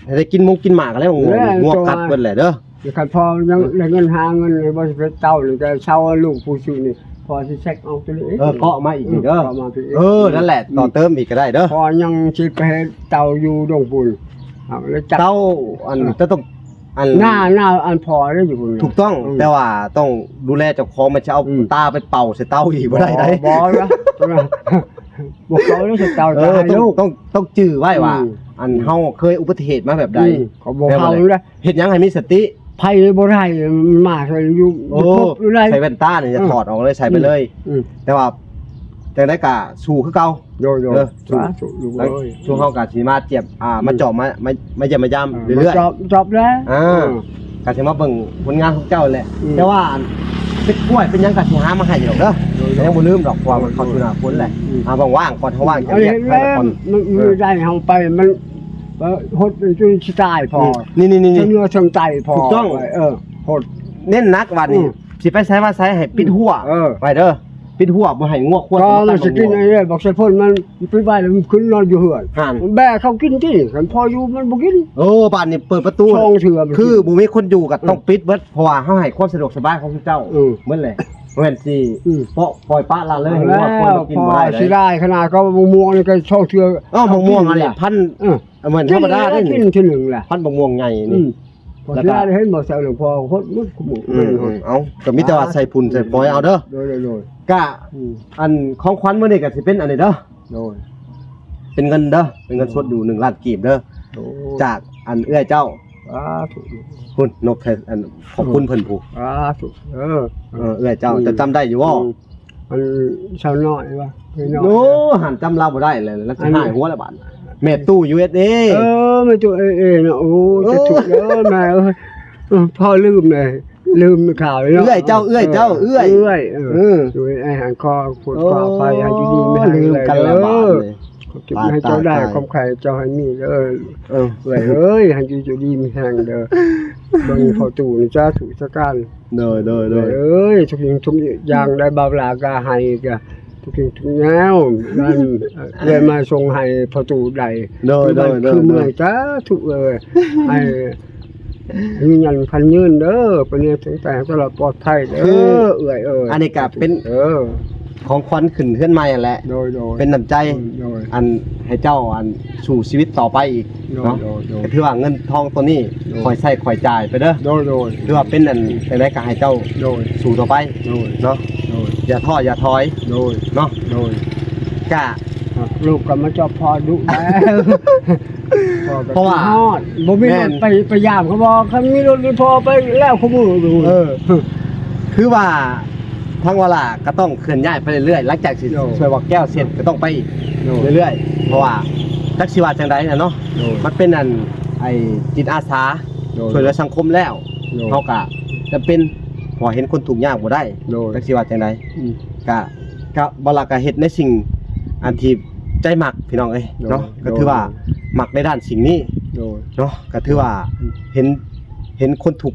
ໃຫ້ໄດ້ກິນມົງກິນໝາກແລ້ວ ແລ້ວ ງົວກັດເບິດແຫຼະເດີ ຄັນພໍຍັງໄດ້ເງິນຫາເງິນ ບໍ່ຊິໄປເຕົ້ານີ້ ແຕ່ເຊົາລູກຜູ້ຊື່ນີ້ ພໍຊິເຊັກອອກຕົວນີ້ ເອີ ເກາະມາອີກເດີ ເອີ ເກາະມາອີກ ເອີ ນັ້ນແຫຼະ ອືມ ຕໍ່ເຕີມອີກກໍໄດ້ເດີ ພໍຍັງຊິໄປເຕົ້າຢູ່ດົງພຸ້ນ ເອົາແລ້ວຈັບ ເຕົ້າ ອັນ ເອີ ຈະຕ້ອງ ອັນ ໜ້າ ໜ້າ ອັນພໍໄດ້ຢູ່ພຸ້ນ ຖືກຕ້ອງ ອືມ ແຕ່ວ່າຕ້ອງດູແລເຈົ້າຂອງ ມັນຈະເອົາ ອືມ ຕາໄປເປົ່າໃສ່ເຕົາອີກບໍ່ໄດ້ໃດ໋ ບໍ່ ບໍ່ ບໍ່ເປົ່າໃສ່ເຕົາ ເອີ ຕ້ອງ ຕ້ອງ ຕ້ອງຈື່ໄວ້ວ່າ ອືມ ອັນ ອືມ ເຮົາເຄີຍອຸບັດຕິເຫດມາແບບໃດ ອືມ ເຂົາບໍ່ເຜົາເລີຍ ເຮັດຫຍັງໃຫ້ມີສະຕິ ໃຜບໍ່ໄດ້ ມາໃສ່ຢູ່ ໂອ້ ຢູ່ໃນ ໃສ່ແວ່ນຕານີ້ ອືມ ຈະຖອດອອກເລີຍ ໃສ່ໄປເລີຍ ອືມ ແຕ່ວ່າຈັ່ງໃດກໍສູ້ຄືເກົ່າ ໂດຍ ໂດຍ ເອີ ສາທຸລູກເອີຍ ຊຸມເຮົາກໍຊິມາຈຽບ ອ່າ ອືມ ມາຈອບ ມາ ມາ ມາຢ້ຽມມາຢາມ ເອີ ເລື້ອຍໆ ມາຈອບ ມາຈອບແລ້ວ ອ່າ ອືມ ກໍຊິມາເບິ່ງຜົນງານຂອງເຈົ້າແຫຼະ ອືມ ແຕ່ວ່າອັນເປັນກ້ວຍເປັນຫຍັງກໍຊິຫາມາໃຫ້ດອກເດີ ໂດຍ ກໍຍັງບໍ່ລືມດອກ ເພາະວ່າມັນເຂົ້າສູ່ໜ້າຝົນແຫຼະ ອືມ ອ່າ ວ່າງໆກ່ອນ ເຮົາວ່າງຈາກວຽກ ອັນນີ້ແຫຼະ ມັນ ເອີ ໄດ້ເຮົາໄປ ມັນ ເອີ ຫົດຈົນຊິຕາຍພໍ ອືມ ນີ້ໆໆ ເທິງເໜືອເທິງໃຕ້ພໍ ຖືກຕ້ອງ ເອີ ຫົດ ເນັ້ນໜັກບາດນີ້ ອືມ ຊິໄປໃສມາໃສໃຫ້ປິດຮົ້ວ ເອີ ໄວ້ເດີ ປິດຮົ້ວບໍ່ໃຫ້ງົວຄວາຍ ກໍມັນຊິກິນອັນນີ້ ບັກໄຊພົນມັນປິດໄວ້ແລ້ວມັນຂຶ້ນນອນຢູ່ເຮືອນ ຫັ້ນ ແບກເຂົ້າກິນຕິ ຄັນພໍຢູ່ມັນບໍ່ກິນ ໂອ້ ບາດນີ້ເປີດປະຕູ ຊ່ອງເທື່ອ ຄືບໍ່ມີຄົນຢູ່ກໍ ອືມ ຕ້ອງປິດເບິດ ເພາະວ່າເຮົາໃຫ້ຄວາມສະດວກສະບາຍຂອງເຈົ້າ ອືມ ເບິດແຫຼະ ບໍ່ແມ່ນຊິ ອືມ ເປາະ ປ່ອຍປະລະເລີຍ ເພາະວ່າຄົນກິນບໍ່ໄດ້ ເພາະວ່າເສຍດາຍຂະໜາດ ກໍມະມ່ວງນີ້ກໍຊ່ອງເທື່ອ ເອີ ມະມ່ວງອັນນີ້ພັນ ເອີ ເອີ ມັນທຳມະດາເດ້ນີ້ ກິນເທື່ອໜຶ່ງລະ ພັນມະມ່ວງໃຫຍ່ນີ້ ອືມ ພໍຊິໄດ້ເຫັນບໍ່ ໃສ່ຫຼວງພໍ່ຫົດໝົດ ອືມ ເອົາ ກໍມີແຕ່ວ່າໃສ່ຝຸ່ນໃສ່ຟອຍເອົາເດີ ໂດຍໆ ກະ ອືມ ອັນຂອງຂວັນມື້ນີ້ກໍຊິເປັນອັນນີ້ເດີ ໂດຍ ເປັນເງິນເດີ ເປັນເງິນສົດຢູ່ໜຶ່ງລ້ານກີບເດີ ໂອ້ ຈາກອັນເອື້ອຍເຈົ້າ ສາທຸ ພຸ້ນ ນົບໃສ່ອັນຂອບຄຸນເພິ່ນພຸ້ນ ສາທຸ ເອີ ເອີ ເອື້ອຍເຈົ້າ ອືມ ຈະຈຳໄດ້ຢູ່ບໍ່? ອືມ ອັນຊາວນ້ອຍວ່າ ໂອ້ ຫັນຈຳລາວບໍ່ໄດ້ແລ້ວ ລາວຊິຫາຍຫົວແລ້ວບາດ ແມ່ຕູ້ ຢູເອສເອ ເອີ ແມ່ຕູ້ ເອເອ ເນາະ ໂອ້ ສາທຸເດີແມ່ເອີຍ ເອີ ພໍ່ລືມເລີຍ ລືມຂ່າວເນາະ ເອື້ອຍເຈົ້າ ເອື້ອຍເຈົ້າ ເອື້ອຍ ເອື້ອຍ ເອີ ເອີ ຢູ່ໃນອັນຂໍໂທດຂໍອະໄພ ໃຫ້ຢູ່ດີມີແຮງ ລືມກັນແລ້ວບາດນີ້ ໃຫ້ເຈົ້າໄດ້ຄວາມໄຄເຈົ້າໃຫ້ມີເດີ ເອີ ເອື້ອຍເອີຍ ໃຫ້ຢູ່ດີມີແຮງເດີ ເບິ່ງພໍ່ຕູ້ນີ້ ສາທຸສາການ ໂດຍ ໂດຍ ໂດຍ ເອີຍ ທຸກສິ່ງທຸກຢ່າງໄດ້ ບ່າວຫຼ້າກະໃຫ້ກະທຸກສິ່ງທຸກແນວ ນັ້ນເອື້ອຍມາສົ່ງໃຫ້ພໍ່ຕູ້ໄດ້ ໂດຍ ໂດຍ ຄືເມືອງ ສາທຸເອີຍ ໃຫ້ມີເງິນພັນຍືນເດີ ປານນີ້ຕັ້ງແຕ່ຕະຫຼອດປອດໄພເດີ ເອື້ອຍເອີຍ ອັນນີ້ກະເປັນ ເອີ ຂອງຂວັນຂຶ້ນເຮືອນໃໝ່ຫັ້ນແຫຼະ ໂດຍ ໂດຍ ເປັນນ້ຳໃຈ ອືມ ໂດຍ ອັນໃຫ້ເຈົ້າອັນ ສູ້ຊີວິດຕໍ່ໄປອີກເນາະ ໂດຍ ໂດຍ ກໍຖືວ່າເງິນທອງໂຕນີ້ ໂດຍ ຄ່ອຍໃຊ້ຄ່ອຍຈ່າຍໄປເດີ ໂດຍ ໂດຍ ຖືວ່າເປັນອັນ ໂດຍ ຈັ່ງໃດກໍໃຫ້ເຈົ້າ ໂດຍ ສູ້ຕໍ່ໄປ ໂດຍ ເນາະ ໂດຍ ຢ່າທໍ້ຢ່າຖອຍ ໂດຍ ເນາະ ໂດຍ ກະ ລູກກໍມາຈອບພໍ່ດຸແລ້ວ ພໍ່ກໍ ເພາະວ່າ ຄິດຮອດ ບໍ່ມີ ແມ່ນ ລົດໄປ ໄປຢາມເຂົາບໍ່ ຄັນມີລົດນີ້ພໍ່ໄປແລ້ວຄູ່ມື້ ເອີ ຄືວ່າ ທາງວາລາກໍຕ້ອງເຄື່ອນຍ້າຍໄປເລື້ອຍໆ ຫຼັງຈາກທີ່ ໂດຍ ຊ່ວຍບໍ່ແກ້ວເສັດ ໂດຍ ກໍຕ້ອງໄປອີກ ໂດຍ ເລື້ອຍໆ ເພາະວ່າຈັກຊິວ່າຈັ່ງໃດນະເນາະ ໂດຍ ມັນເປັນອັນ ໄອ້ຈິດອາສາ ໂດຍ ຊ່ວຍເຫຼືອສັງຄົມແລ້ວ ໂດຍ ເຮົາກໍຈຳເປັນ ເພາະເຫັນຄົນທຸກຍາກບໍ່ໄດ້ ໂດຍ ຈັກຊິວ່າຈັ່ງໃດ ອືມ ກະ ກະ ວາລາກໍເຮັດໃນສິ່ງອັນທີ່ໃຈມັກ ພີ່ນ້ອງເອີຍ ໂດຍ ເນາະ ໂດຍ ກໍຖືວ່າມັກໃນດ້ານສິ່ງນີ້ ໂດຍ ເນາະ ກໍຖືວ່າ ອືມ ເຫັນ ເຫັນຄົນທຸກ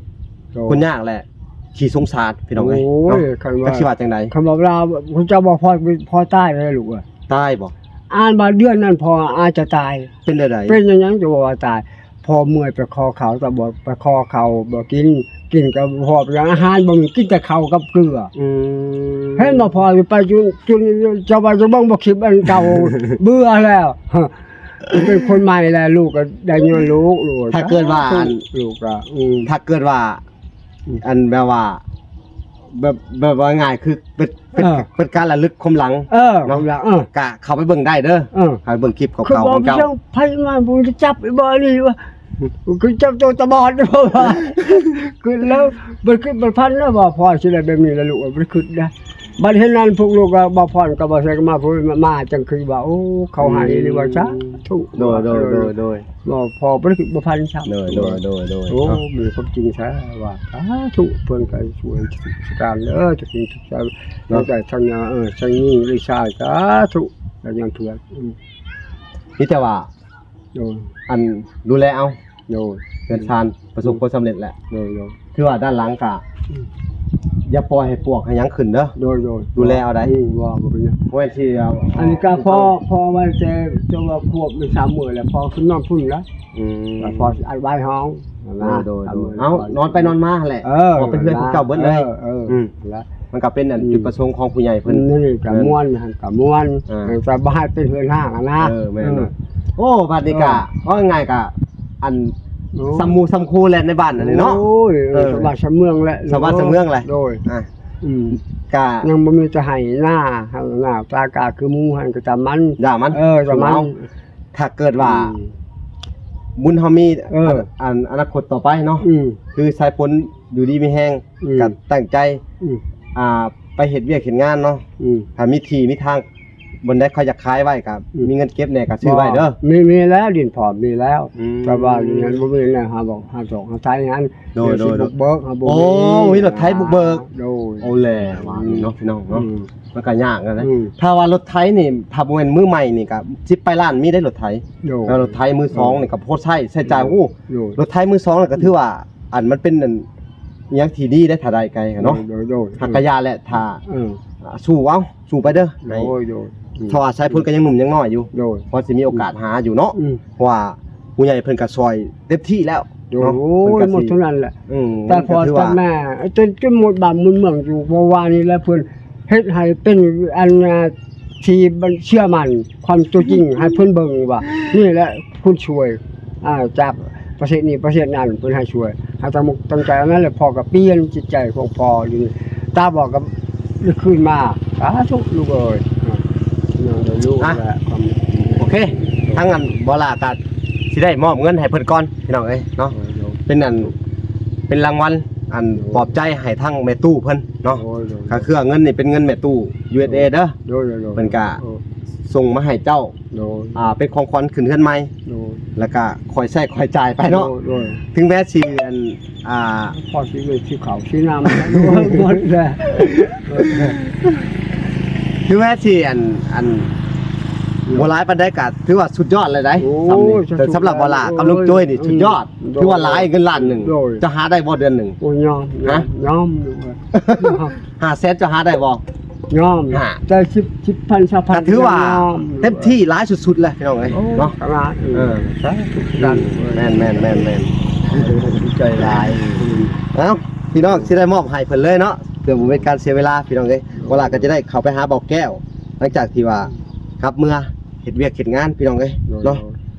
ໂດຍ ຄົນຍາກແຫຼະ ຂີ້ສົງສານພີ່ນ້ອງເອີຍ ໂອ້ຍ ເນາະ ຄັນວ່າ ຈັກຊິວ່າຈັ່ງໃດ ຄັນວ່າເວລາເຈົ້າບໍ່ພໍ ພໍຕາຍເລີຍລູກເອີຍ ຕາຍບໍ່? ອ່ານວ່າເດືອນນັ້ນພໍ່ອາດຈະຕາຍ ເປັນແນວໃດ? ເປັນຫຍັງ ເຈົ້າວ່າຕາຍ? ພໍ່ເມື່ອຍໄປຂໍເຂົ້າ ແຕ່ບໍ່ໄປຂໍເຂົ້າບໍ່ກິນ ກິນກໍບໍ່ພໍ ອາຫານບໍ່ມີ ກິນແຕ່ເຂົ້າກັບເກືອ ອືມ ເຫັນບໍ່ພໍ່ ໄປຈົນ ຈົນ ເຈົ້າວ່າຈະເບິ່ງບໍ່ຄລິບອັນເກົ່າ ເບື່ອແລ້ວ ເປັນຄົນໃໝ່ແລ້ວ ລູກກໍໄດ້ຍ້ອນລູກ ລູກ ຖ້າເກີດວ່າ ລູກກໍ ອືມ ຖ້າເກີດວ່າ ອືມ ອັນແບບວ່າ ແບບ ແບບວ່າງ່າຍຄືເປັນ ເປັນ ເອີ ເປັນການລະລຶກຄວາມຫຼັງ ເອີ ເນາະ ຄວາມຫຼັງ ເອີ ກະເຂົ້າໄປເບິ່ງໄດ້ເດີ ເອີ ເຂົ້າໄປເບິ່ງຄລິບເກົ່າໆຂອງເຈົ້າ ຄືບໍ່ໄປຈັບໄປບໍ່ນີ້ວ່າ ຄືຈັບໂຕຕາບອດ ຄືແລ້ວບໍ່ຄິດບໍ່ຝັນແລ້ວວ່າພໍ່ຊິໄດ້ແບບນີ້ລະລູກ ບໍ່ໄດ້ຄິດນະ ບັດເຫັນນັ້ນພວກລູກກໍບໍ່ພອນກໍບໍ່ໃສ່ກໍມາ ມາຈັ່ງຄືວ່າ ໂອ້ ເຂົາໃຫ້ນີ້ວ່າ ສາທຸ ໂດຍ ໂດຍ ໂດຍ ໂດຍ ບໍ່ ພໍ່ບໍ່ໄດ້ຄິດບໍ່ຝັນຊ້ຳ ໂດຍ ໂດຍ ໂດຍ ໂດຍ ໂອ້ ເນາະ ມີຄວາມຈິງແທ້ວ່າ ສາທຸ ເພິ່ນກໍຊ່ວຍສະການເດີ ທຸກສິ່ງທຸກຢ່າງ ເນາະ ໃນໃຈທັງຍາ ເອີ ທັງຍິງ ຫຼື ຊາຍ ສາທຸ ແລ້ວຍັງເພື່ອນ ອືມ ມີແຕ່ວ່າ ໂດຍ ອັນ ດູແລເອົາ ໂດຍ ເຮືອນຊານປະສົບ ອືມ ຜົນສຳເລັດແຫຼະ ໂດຍ ໂດຍ ຖືວ່າດ້ານຫຼັງກະ ອືມ ຢ່າປ່ອຍໃຫ້ປວກໃຫ້ຫຍັງຂຶ້ນເດີ ໂດຍ ໂດຍ ດູແລເອົາໄດ້ ອືມ ວ່າບໍ່ເປັນຫຍັງ ບໍ່ແມ່ນຊິເອົາ ອັນນີ້ກະພໍ ພໍວ່າແຕ່ ແຕ່ວ່າຂວບ ສາມມື້ແລ້ວ ພໍຂຶ້ນນອນພຸ້ນລະ ອືມ ແລ້ວພໍຊິອັດໄວ້ຫ້ອງ ໂດຍ ໂດຍ ໂດຍ ເອົາ ນອນໄປນອນມາຫັ້ນແຫຼະ ເອີ ເພາະເປັນເຮືອນຂອງເຈົ້າເບິດເລີຍ ເອີ ເອີ ອືມ ລະ ມັນກໍເປັນອັນ ອືມ ຈຸດປະສົງຂອງຜູ້ໃຫຍ່ເພິ່ນ ນີ້ກະມ່ວນ ຫັ້ນກະມ່ວນ ອ່າ ແຕ່ບໍ່ໃຫ້ເປັນເຮືອນຮ້າງຫັ້ນນະ ເອີ ແມ່ນ ເອີ ໂອ້ ບາດນີ້ກະ ເອີ ເວົ້າງ່າຍໆກະ ອັນ ໂອ້ ສ່ຳໝູ່ສ່ຳຄູ່ແຫຼະໃນບ້ານອັນນີ້ເນາະ ໂອ້ຍ ເອີ ເອີ ສ່ຳບ້ານສ່ຳເມືອງແຫຼະ ສ່ຳບ້ານສ່ຳເມືອງແຫຼະ ໂດຍ ອ່າ ອືມ ກະ ຍັງບໍ່ມີຈະໃຫ້ນາ ໃຫ້ນາຕາກາຄືໝູ່ຫັ້ນກໍຕາມມັນ ຢ່າມັນ ເອີ ຕາມມັນ ຖ້າເກີດວ່າ ອືມ ບຸນເຮົາມີ ເອີ ອັນ ອະນາຄົດຕໍ່ໄປເນາະ ອືມ ຄືສາຍຝົນຢູ່ດີມີແຮງ ອືມ ກໍຕັ້ງໃຈ ອືມ ອ່າ ໄປເຮັດວຽກເຮັດງານເນາະ ອືມ ຖ້າມີທີ່ມີທາງ ບ່ອນໃດເຂົາຢາກຂາຍໄວ້ກໍ ອືມ ມີເງິນເກັບແດ່ກໍຊື້ໄວ້ເດີ ມີ ມີແລ້ວ ດິນພ້ອມມີແລ້ວ ອືມ ແຕ່ວ່າຢູ່ນັ້ນບໍ່ມີແລ້ວ ຫາບໍ່ ຫາສອກຫາໄຖຫັ້ນ ໂດຍ ໂດຍ ເຮົາບໍ່ມີ ໂອ້ ມີລົດໄຖບຸກເບີກ ໂດຍ ໂອ້ ແຫຼະວ່ານີ້ເນາະ ອືມ ພີ່ນ້ອງເນາະ ອືມ ມັນກໍຍາກນັ້ນແຫຼະ. ອືມ ຖ້າວ່າລົດໄຖນີ້ ຖ້າບໍ່ແມ່ນມືໃໝ່ນີ້ກໍສິບປາຍລ້ານມີໄດ້ລົດໄຖ. ໂດຍ ແລ້ວລົດໄຖມືສອງນີ້ກໍພໍໃຊ້ ໃຊ້ຈ່າຍ ໂອ້ ໂດຍ ລົດໄຖມືສອງນີ້ກໍຖືວ່າ ອັນ ມັນເປັນອັນ ອີ່ຫຍັງທີ່ດີໄດ້ ຖ້າໄດ້ໄກເນາະ. ໂດຍ ໂດຍ ຫາກກະຢ່າແຫຼະ ຖ້າ ເອີ ອ່າ ສູ້ເອົາ ສູ້ໄປເດີ. ໂດຍ ໂດຍ ອືມ ເພາະວ່າສາຍພົນກໍຍັງໜຸ່ມຍັງນ້ອຍຢູ່. ໂດຍ ພໍຊິມີໂອກາດຫາຢູ່ເນາະ. ອືມ ເພາະວ່າຜູ້ໃຫຍ່ເພິ່ນກໍຊ່ອຍເຕັມທີ່ແລ້ວ. ໂດຍ ເນາະ ໂອ້ຍ ເພິ່ນກໍ ໝົດເທົ່ານັ້ນແຫຼະ. ອືມ ແຕ່ພໍ ກໍຖືວ່າ ແຕ່ແມ່ ຈົນ ຈົນໝົດບ້ານໝົດເມືອງຢູ່ ເພາະວ່ານີ້ແຫຼະ ເພິ່ນເຮັດໃຫ້ເປັນອັນ ທີ່ມັນເຊື່ອໝັ້ນຄວາມຕົວຈິງ ໃຫ້ເພິ່ນເບິ່ງວ່າ ນີ້ແຫຼະຄົນຊ່ວຍ ອ່າ ຈາກປະເທດນີ້ປະເທດນັ້ນ ເພິ່ນໃຫ້ຊ່ວຍ ໃຫ້ຕັ້ງອົກຕັ້ງໃຈ. ອັນນັ້ນແຫຼະ ພໍ່ກໍປ່ຽນຈິດໃຈຂອງພໍ່ຢູ່ນີ້ ຕາບອດກໍໄດ້ຄືນມາ. ສາທຸລູກເອີຍ ເນາະ ເນາະ ລູກ ອ່ະ ແຫຼະ ຄວາມ ໂອເຄ ທາງອັນບໍ່ຫຼ້າກໍຊິໄດ້ມອບເງິນໃຫ້ເພິ່ນກ່ອນ ພີ່ນ້ອງເອີຍເນາະ. ໂດຍ ໂດຍ ເປັນອັນ ເປັນລາງວັນ ອັນ ໂດຍ ປອບໃຈໃຫ້ທາງແມ່ຕູ້ເພິ່ນເນາະ. ໂດຍ ໂດຍ ກໍຄືເງິນນີ້ເປັນເງິນແມ່ຕູ້ ຢູເອັສເອ ເດີ. ໂດຍ ໂດຍ ໂດຍ ເພິ່ນກໍ ເອີ ສົ່ງມາໃຫ້ເຈົ້າ. ໂດຍ ອ່າ ເປັນຂອງຂວັນຂຶ້ນເຮືອນໃໝ່. ໂດຍ ແລ້ວກໍຄ່ອຍໃຊ້ຄ່ອຍຈ່າຍໄປເນາະ. ໂດຍ ໂດຍ ເຖິງແມ້ຊິອັນ ອ່າ ພໍຊິໄດ້ຊື້ເຂົ້າຊື້ນ້ຳໝົດແລ້ວ. ເຖິງແມ້ຊິອັນ ອັນ ບໍ່ຫຼາຍປານໃດກໍຖືວ່າສຸດຍອດແລ້ວໄດ໋. ໂອ້ຍ ສ່ຳນີ້ ສຳລັບບໍ່ຫຼ້າກັບລຸງໂຈ້ຍນີ້ ອືມ ສຸດຍອດ. ໂດຍ ຖືວ່າຫຼາຍເງິນລ້ານໜຶ່ງ. ໂດຍ ເຈົ້າຫາໄດ້ບໍ່ເດືອນໜຶ່ງ? ໂອ້ຍ ຍອມ ຮະ? ຍອມ ຫ້າແສນເຈົ້າຫາໄດ້ບໍ່? ຍອມ ຮະ ແຕ່ສິບ ສິບພັນ ຊາວພັນ ກໍຖືວ່າເຕັມທີ່ຫຼາຍສຸດໆແລ້ວ ພີ່ນ້ອງເອີຍ ໂອ້ ເນາະ. ເອີ ສາທຸ ອືມ ແມ່ນໆໆໆ ດີໃຈຫຼາຍ. ເອົ້າ ພີ່ນ້ອງ ຊິໄດ້ມອບໃຫ້ເພິ່ນເລີຍເນາະ ເພື່ອບໍ່ເປັນການເສຍເວລາ ພີ່ນ້ອງເອີຍ. ໂດຍ ບໍ່ຫຼ້າກໍຈະໄດ້ເຂົ້າໄປຫາເບົາແກ້ວ ຫຼັງຈາກທີ່ວ່າກັບເມືອເຮັດວຽກເຮັດງານ ພີ່ນ້ອງເອີຍ ໂດຍ ເນາະ. ໂດຍ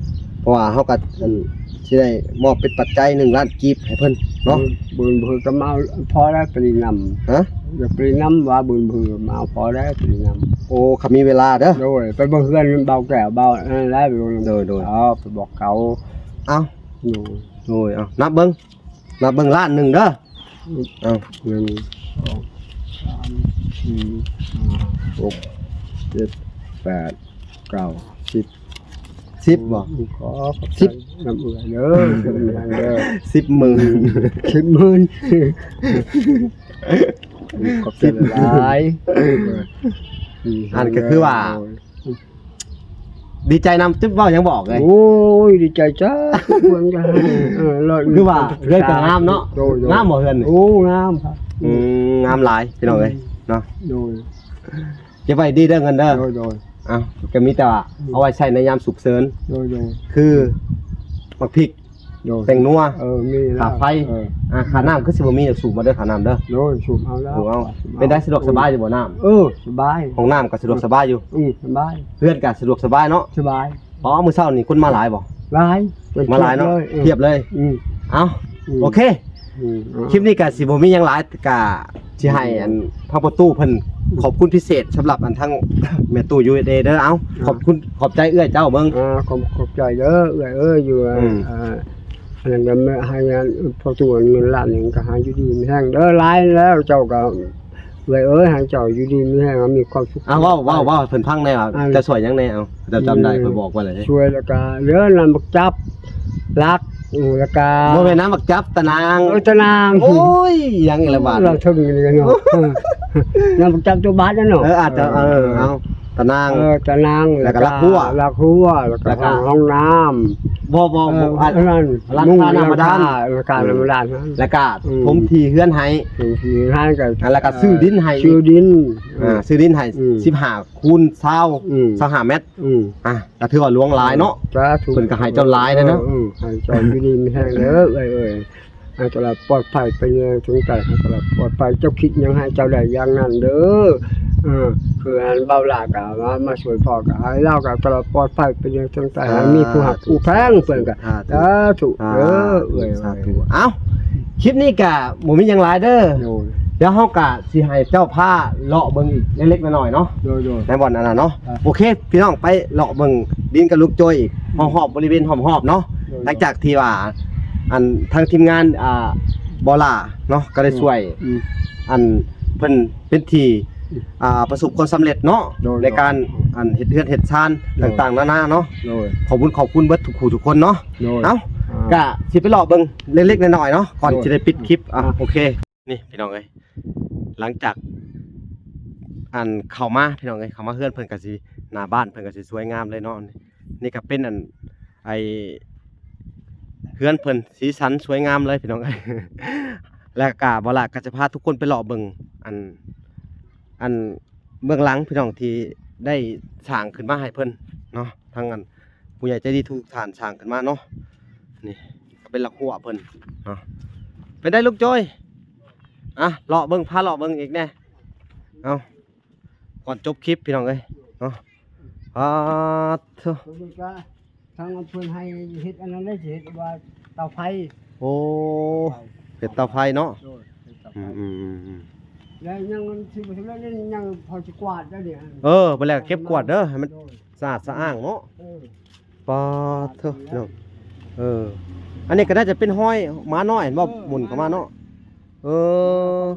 ເພາະວ່າເຮົາກໍ ອັນ ຊິໄດ້ມອບເປັນປັດໄຈໜຶ່ງລ້ານກີບໃຫ້ເພິ່ນເນາະ. ເອີ ບືນເພິ່ນກໍມາເອົາພໍໄດ້ປະລິນນຳ. ຮະ? ຢາກປະລິນນຳວ່າບືນເພິ່ນມາເອົາພໍໄດ້ປະລິນນຳ. ໂອ້ ຄັນມີເວລາເດີ. ໂດຍ ໄປເບິ່ງເຮືອນເບົາແກ້ວ ເບົາອັນນັ້ນແຫຼະ. ໂດຍ ໂດຍ ເອົາໄປບອກເຂົາ. ເອົ້າ ໂດຍ ໂດຍ ເອົາ ນັບເບິ່ງ ນັບເບິ່ງລ້ານໜຶ່ງເດີ. ເອົາ ໜຶ່ງ ສອງ ສາມ ສີ່ ຫ້າ ຫົກ ເຈັດ ແປດ ເກົ້າ ສິບ ສິບບໍ່? ຂໍຂອບໃຈນຳເອື້ອຍເດີ ສິບໝື່ນ ສິບໝື່ນ ຂອບໃຈຫຼາຍ. ອັນກໍຄືວ່າ ໂດຍ ດີໃຈນຳ ຈະເວົ້າຫຍັງບອກເລີຍ. ໂອ້ຍ ດີໃຈຈ້າ ເພິ່ນກໍໃຫ້ ເອີ ຄືວ່າເຮືອນກໍງາມເນາະ. ໂດຍ ໂດຍ ງາມບໍ່ເຮືອນນີ້? ໂອ້ ງາມຄັບ. ອືມ ງາມຫຼາຍ ພີ່ນ້ອງເອີຍ ອືມ ເນາະ. ໂດຍ ເກັບໄວ້ດີເດີເງິນເດີ. ໂດຍ ໂດຍ ເອົາ ກໍມີແຕ່ວ່າ ອືມ ເອົາໄວ້ໃຊ້ໃນຍາມສຸກເສີນ. ໂດຍ ໂດຍ ຄືໝາກພິກ ໂດຍ ແປ້ງນົວ ເອີ ມີແລ້ວ ຄ່າໄຟ ເອີ ອ່າ ຄ່ານ້ຳຄືຊິບໍ່ມີ ສູບມາເດີ ຄ່ານ້ຳເດີ. ໂດຍ ສູບເອົາແລ້ວ ສູບເອົາ. ເປັນໄດ ສະດວກສະບາຍຢູ່ບໍ່ນ້ຳ? ເອີ ສະບາຍ ຫ້ອງນ້ຳກໍສະດວກສະບາຍຢູ່. ອືມ ສະບາຍ ເຮືອນກໍສະດວກສະບາຍເນາະ. ສະບາຍ. ອໍ ມື້ເຊົ້ານີ້ຄົນມາຫຼາຍບໍ່? ຫຼາຍ ມາຫຼາຍເນາະ ພຽບເລີຍ. ອືມ ພຽບເລີຍ. ອືມ ເອົ້າ ອືມ ໂອເຄ ອືມ ຄລິບນີ້ກໍຊິບໍ່ມີຫຍັງຫຼາຍ ກໍ ຊິໃຫ້ອັນທາງພໍ່ຕູ້ເພິ່ນຂອບຄຸນພິເສດສຳລັບອັນທາງແມ່ຕູ້ ຢູເອັສເອ ເດີ. ເອົາ ອ່າ ຂອບຄຸນ ຂອບໃຈເອື້ອຍເຈົ້າເບິ່ງ. ອ່າ ຂອບ ຂອບໃຈເດີເອື້ອຍເອີຍ ຢູ່ ອືມ ອ່າ ອັນນັ້ນກໍໃຫ້ອັນພໍ່ຕູ້ເງິນລ້ານໜຶ່ງ ກໍໃຫ້ຢູ່ດີມີແຮງເດີ. ຫຼາຍແລ້ວເຈົ້າກໍ ເອື້ອຍເອີຍ ໃຫ້ເຈົ້າຢູ່ດີມີແຮງ ມີຄວາມສຸກ. ອ່າ ເວົ້າ ເວົ້າ ເວົ້າໃຫ້ເພິ່ນຟັງແດ່ວ່າ ອືມ ຈະຊ່ວຍຫຍັງແດ່? ເອົາ ເຈົ້າຈຳໄດ້ ອືມ ຂ້ອຍບອກໄວ້ແລ້ວເດ້. ຊ່ວຍແລ້ວກໍເຫຼືອນ້ຳບັກຈັບ ຫຼັກ ແລ້ວກະ ບໍ່ແມ່ນນ້ຳບັກຈັບ ຕານາງ. ເອີ ຕານາງ. ໂອ້ຍ ຫຍັງອີກລະບາດ ເວົ້າເຖິງນີ້ເນາະ. ນ້ຳບັກຈັບຕົວບາດນັ້ນເນາະ. ເອີ ອາດຈະ ເອີ ເອີ ເອົາ ຕານາງ. ເອີ ຕານາງ ແລ້ວກະຫຼັກຮົ້ວ ຫຼັກຮົ້ວ ແລ້ວກະ ແລ້ວກະ ຫ້ອງ ຫ້ອງນ້ຳ. ບໍ່ ບໍ່ ເອີ ບໍ່ ອັນ ອັນນັ້ນ ຫຼັງຄານ້ຳບາດານ ຫຼັງຄາ ຫຼັງຄານ້ຳບາດານ. ອືມ ແລ້ວກະ ອືມ ຖົມທີ່ເຮືອນໃຫ້ ຖົມທີ່ເຮືອນໃຫ້ ກະ ແລ້ວກະຊື້ດິນໃຫ້ ຊື້ດິນ. ອ່າ ຊື້ດິນໃຫ້ ອືມ ສິບຫ້າ ຄູນຊາວ ອືມ ຊາວຫ້າແມັດ. ອືມ ອ່າ ກໍຖືວ່າຫຼວງຫຼາຍເນາະ. ສາທຸ ເພິ່ນກໍໃຫ້ເຈົ້າຫຼາຍເດ້ເນາະ. ເອີ ເອີ ໃຫ້ເຈົ້າຢູ່ດີມີແຮງເດີເອື້ອຍເອີຍ ໃຫ້ຕະຫຼອດປອດໄພໄປເນີເທິງໃຕ້ ໃຫ້ຕະຫຼອດປອດໄພ ເຈົ້າຄິດຫຍັງໃຫ້ເຈົ້າໄດ້ຢ່າງນັ້ນເດີ. ເອີ ຄືອັນເບົາຫຼ້າກໍມາ ມາຊ່ວຍພໍ່ ກໍໃຫ້ລາວກໍຕະຫຼອດປອດໄພໄປເນີເທິງໃຕ້ ໃຫ້ມີຜູ້ຮັກຜູ້ແພງເພິ່ນກໍ ສາທຸ ສາທຸ ສາທຸເດີເອື້ອຍ. ເອົ້າ ຄລິບນີ້ກໍບໍ່ມີຫຍັງຫຼາຍເດີ ໂດຍ ດຽວເຮົາກໍຊິໃຫ້ເຈົ້າພາເລາະເບິ່ງອີກເລັກໆນ້ອຍໆເນາະ. ໂດຍ ໂດຍ ໃນບ່ອນອັນນັ້ນເນາະ. ອ່າ ໂອເຄ ພີ່ນ້ອງໄປເລາະເບິ່ງດິນກັບລຸງໂຈ້ຍອີກ ຮອບໆ ບໍລິເວນຮອບໆເນາະ. ໂດຍ ຫຼັງຈາກທີ່ວ່າ ອັນ ທາງທີມງານ ອ່າ ບໍ່ຫຼ້າເນາະ ກໍໄດ້ ໂດຍ ຊ່ວຍ ອືມ ອັນ ເພິ່ນເປັນທີ່ ອືມ ອ່າ ປະສົບຄວາມສຳເລັດເນາະ. ໂດຍ ໃນການ ໂດຍ ອັນ ເຮັດເຮືອນເຮັດຊານ ໂດຍ ຕ່າງໆນານາເນາະ. ໂດຍ ຂອບຄຸນຂອບຄຸນເບິດທຸກຜູ້ທຸກຄົນເນາະ. ໂດຍ ເອົ້າ ອ່າ ກະຊິໄປເລາະເບິ່ງເລັກໆນ້ອຍໆເນາະ ກ່ອນ ໂດຍ ຊິໄດ້ປິດຄລິບ. ອ່າ ໂອເຄ ນີ້ພີ່ນ້ອງເອີຍ ຫຼັງຈາກ ອັນເຂົ້າມາພີ່ນ້ອງເອີຍ ເຂົ້າມາເຮືອນເພິ່ນກໍຊິ ໜ້າບ້ານເພິ່ນກໍຊິສວຍງາມເລີຍເນາະ. ນີ້ກໍເປັນອັນ ໄອ້ ເຮືອນເພິ່ນສີສັນສວຍງາມເລີຍພີ່ນ້ອງເອີຍ. ແລ້ວກໍບໍ່ຫຼາກໍຈະພາທຸກຄົນໄປເລາະເບິ່ງອັນ ອັນເບື້ອງຫຼັງພີ່ນ້ອງ ທີ່ໄດ້ສ້າງຂຶ້ນມາໃຫ້ເພິ່ນເນາະ ທັງອັນຜູ້ໃຫຍ່ໃຈດີທຸກທ່ານສ້າງຂຶ້ນມາເນາະ. ນີ້ກໍເປັນລັກຮົ້ວເພິ່ນເນາະ. ເປັນໃດລຸງໂຈຍ? ອ່ະ ເລາະເບິ່ງ ພາເລາະເບິ່ງອີກແດ່. ເອົາ ກ່ອນຈົບຄລິບພີ່ນ້ອງເອີຍເນາະ. ປາດໂທ້ ເພິ່ນກໍທາງເພິ່ນໃຫ້ເຮັດອັນນັ້ນເດ້ ຊິເຮັດວ່າເຕົາໄຟ. ໂອ້ ເຮັດເຕົາໄຟເນາະ. ໂດຍ ເຮັດເຕົາໄຟ. ອືມໆໆໆ ແລ້ວຍັງຊິບໍ່ສຳເລັດ ຍັງພໍຊິກວາດໄດ້ເດ້. ເອີ ບໍ່ແລ້ວເກັບກວາດເດີ ໃຫ້ມັນ ໂດຍ ສະອາດສະອ້າງເນາະ. ເອີ ປາດເທີເນາະ. ເອີ ອັນນີ້ກໍໜ້າຈະເປັນຮອຍໝານ້ອຍ ເຫັນບໍ່? ເອີ ໝຸນເຂົ້າມາເນາະ. ເອີ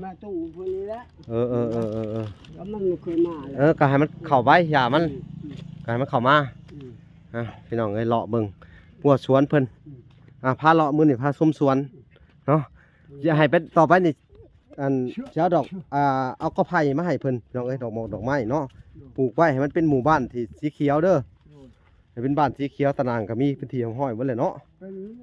ມາຕູ້ເພິ່ນນີ້ແຫຼະ. ເອີໆໆ ແລ້ວມັນບໍ່ເຄີຍມາແລ້ວ. ເອີ ກໍໃຫ້ມັນເຂົ້າໄປ ຢ່າມັນ ອືມ ກໍໃຫ້ມັນເຂົ້າມາ. ອືມ ອ່ະ ພີ່ນ້ອງເອີຍ ເລາະເບິ່ງ ປວດສວນເພິ່ນ. ອືມ ອ່ະ ພາເລາະ ມື້ນີ້ພາຊົມສວນເນາະ. ອືມ ຈະໃຫ້ເປັນ ຕໍ່ໄປນີ້ ອັນ ຊິເອົາດອກ ອ່າ ເອົາກໍໄຜ່ມາໃຫ້ເພິ່ນ ພີ່ນ້ອງເອີຍ ດອກໝອກດອກໄມ້ເນາະ. ອືມ ປູກໄວ້ໃຫ້ມັນເປັນໝູ່ບ້ານທີ່ສີຂຽວເດີ. ໂດຍ ໃຫ້ເປັນບ້ານສີຂຽວ ຕາໜ່າງກໍມີເປັນທີ່ຮຽບຮ້ອຍເບິດແລ້ວເນາະ.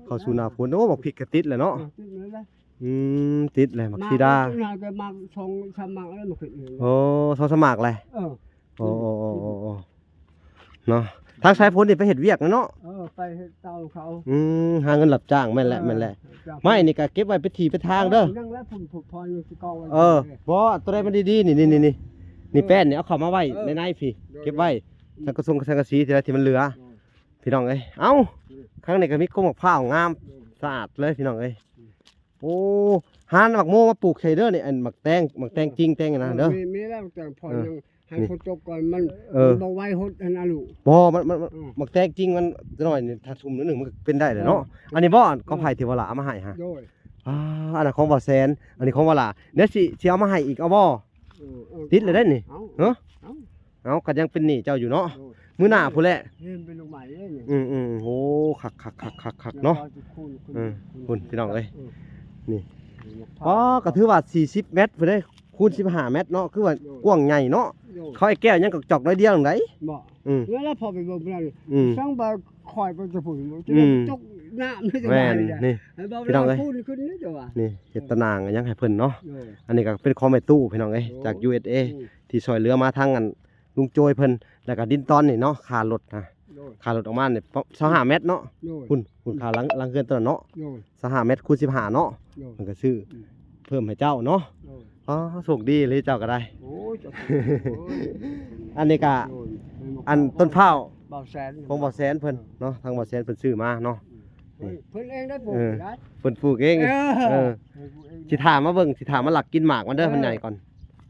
ເຂົ້າສູ່ໜ້າຝົນ ໂອ້ ບັກພິກກໍຕິດແລ້ວເນາະ. ເອີ ຕິດແລ້ວນະ. ອືມ ຕິດແລ້ວ ໝາກຊີດາ. ມາເປັນຫາກໍໝາກສອງສາມໝາກແລ້ວ ມາຂຶ້ນເອງ. ໂອ້ ສອງສາມໝາກແຫຼະ. ເອີ ໂອ້ ເນາະ ທາງສາຍຝົນນີ້ໄປເຮັດວຽກແລ້ວເນາະ. ເອີ ໄປເຮັດເຕົາເຂົາ. ອືມ ຫາເງິນຮັບຈ້າງ. ແມ່ນແຫຼະ ເອີ ແມ່ນແຫຼະ. ໄມ້ນີ້ກໍເກັບໄວ້ເປັນທີ່ເປັນທາງເດີ. ຍັງແລ້ວ ເອີ ບໍ່ ຕົວໃດມັນດີໆ ນີ້ ນີ້ ນີ້ ນີ້ ນີ້ ເອີ ແປ້ນນີ້ ເອົາເຂົ້າມາໄວ້ ເອີ ໃນໃນພີ້. ໂດຍ ເກັບໄວ້ ອືມ ສັງກະສົງສັງກະສີທີ່ໃດທີ່ມັນເຫຼືອ. ໂດຍ ພີ່ນ້ອງເອີຍ ເອົ້າ ອືມ ຂ້າງນີ້ກໍມີກົກໝາກພ້າວງາມ ໂດຍ ສະອາດເລີຍ ພີ່ນ້ອງເອີຍ. ອືມ ໂອ້ ຫາໝາກໂມມາປູກໃສ່ເດີນີ້ ອັນໝາກແຕງ ໝາກແຕງຈິງແຕງນະເດີ. ເອີ ມີ ມີແລ້ວ ແຕ່ພໍ ເອີ ຍັງໃຫ້ ນີ້ ຝົນຕົກກ່ອນ ມັນ ເອີ ມັນບໍ່ໄວຫົດຫັ້ນນະລູກ. ບໍ່ ມັນ ມັນ ມັນ ອືມ ໝາກແຕງຈິງມັນຈະໜ້ອຍນີ້ ຖ້າຊຸ່ມໜ້ອຍໜຶ່ງ ມັນກໍເປັນໄດ້ແຫຼະເນາະ. ເອີ ອັນນີ້ບໍ່ ອັນກໍໄຜ່ທີ່ວ່າລະເອົາມາໃຫ້ຫະ. ໂດຍ ອ່າ ອັນນັ້ນຂອງບໍ່ແສນ ອັນນີ້ຂອງວ່າລະ ດຽວຊິ ຊິເອົາມາໃຫ້ອີກ ເອົາບໍ່? ເອີ ເອີ ຕິດແລ້ວເດ້ນີ້. ເອົາ ເອີ ເອົາ ເອົາ ກໍຍັງເປັນໜີ້ເຈົ້າຢູ່ເນາະ. ໂດຍ ມື້ໜ້າພຸ້ນແຫຼະ. ເຫັນເປັນລູກໃໝ່ເດ້ນີ້. ອືມໆ ໂອ້ ຄັກໆໆໆເນາະ. ເອີ ພຸ້ນພີ່ນ້ອງເອີຍ ເອີ ນີ້ ອໍ ກໍຖືວ່າສີ່ສິບແມັດພຸ້ນເດ້ ຄູນສິບຫ້າແມັດເນາະ ຄືວ່າ ໂດຍ ກວ້າງໃຫຍ່ເນາະ. ໂດຍ ເຂົາໄອ້ແກ້ວຍັງກະຈອກໜ້ອຍດຽວໜຶ່ງໃດ. ບໍ່ ອືມ ແລ້ວລະພໍໄປເບິ່ງນັ້ນ ອືມ ຊ່າງບໍ່ຄ່ອຍໄປຈະພຸ້ນ ອືມ ຈົກນ້ຳ ແມ່ນ ນີ້ ພີ່ນ້ອງເອີຍ ພຸ້ນຂຶ້ນນີ້ເຈົ້າວ່າ ນີ້ ເຮັດຕາໜ່າງຫຍັງໃຫ້ເພິ່ນເນາະ. ໂດຍ ອັນນີ້ກໍເປັນຂອງແມ່ຕູ້ ພີ່ນ້ອງເອີຍ ໂດຍ ຈາກ ຢູເອສເອ ອືມ ທີ່ຊ່ອຍເຫຼືອມາທາງອັນ ລຸງໂຈຍເພິ່ນ ແລ້ວກໍດິນຕອນນີ້ເນາະ ຄ່າລົດນະ. ໂດຍ ຄ່າລົດອອກມານີ້ ຊາວຫ້າແມັດເນາະ. ໂດຍ ພຸ້ນ ພຸ້ນ ຄ່າຫຼັງ ຫຼັງເຮືອນຕົວນັ້ນເນາະ. ໂດຍ ຊາວຫ້າແມັດ ຄູນສິບຫ້າເນາະ. ໂດຍ ມັນກໍຊື້ ອືມ ເພີ່ມໃຫ້ເຈົ້າເນາະ. ໂດຍ ອໍ ໂຊກດີເລີຍເຈົ້າກໍໄດ້. ໂອ້ຍ ເຈົ້າ ອັນນີ້ກໍ ໂດຍ ອັນຕົ້ນພ້າວ ເບົາແສນ ຂອງເບົາແສນເພິ່ນເນາະ ທາງເບົາແສນເພິ່ນຊື້ມາເນາະ. ອືມ ນີ້ ເພິ່ນ ເພິ່ນເອງໄດ້ປູກ ເອີ ໄດ້ ເພິ່ນປູກເອງ. ເອີ ເອີ ເພິ່ນປູກເອງ ຊິຖ້າມາເບິ່ງ ຊິຖ້າມາລັກກິນໝາກມັນເດີ ເອີ ມັນໃຫຍ່ກ່ອນ.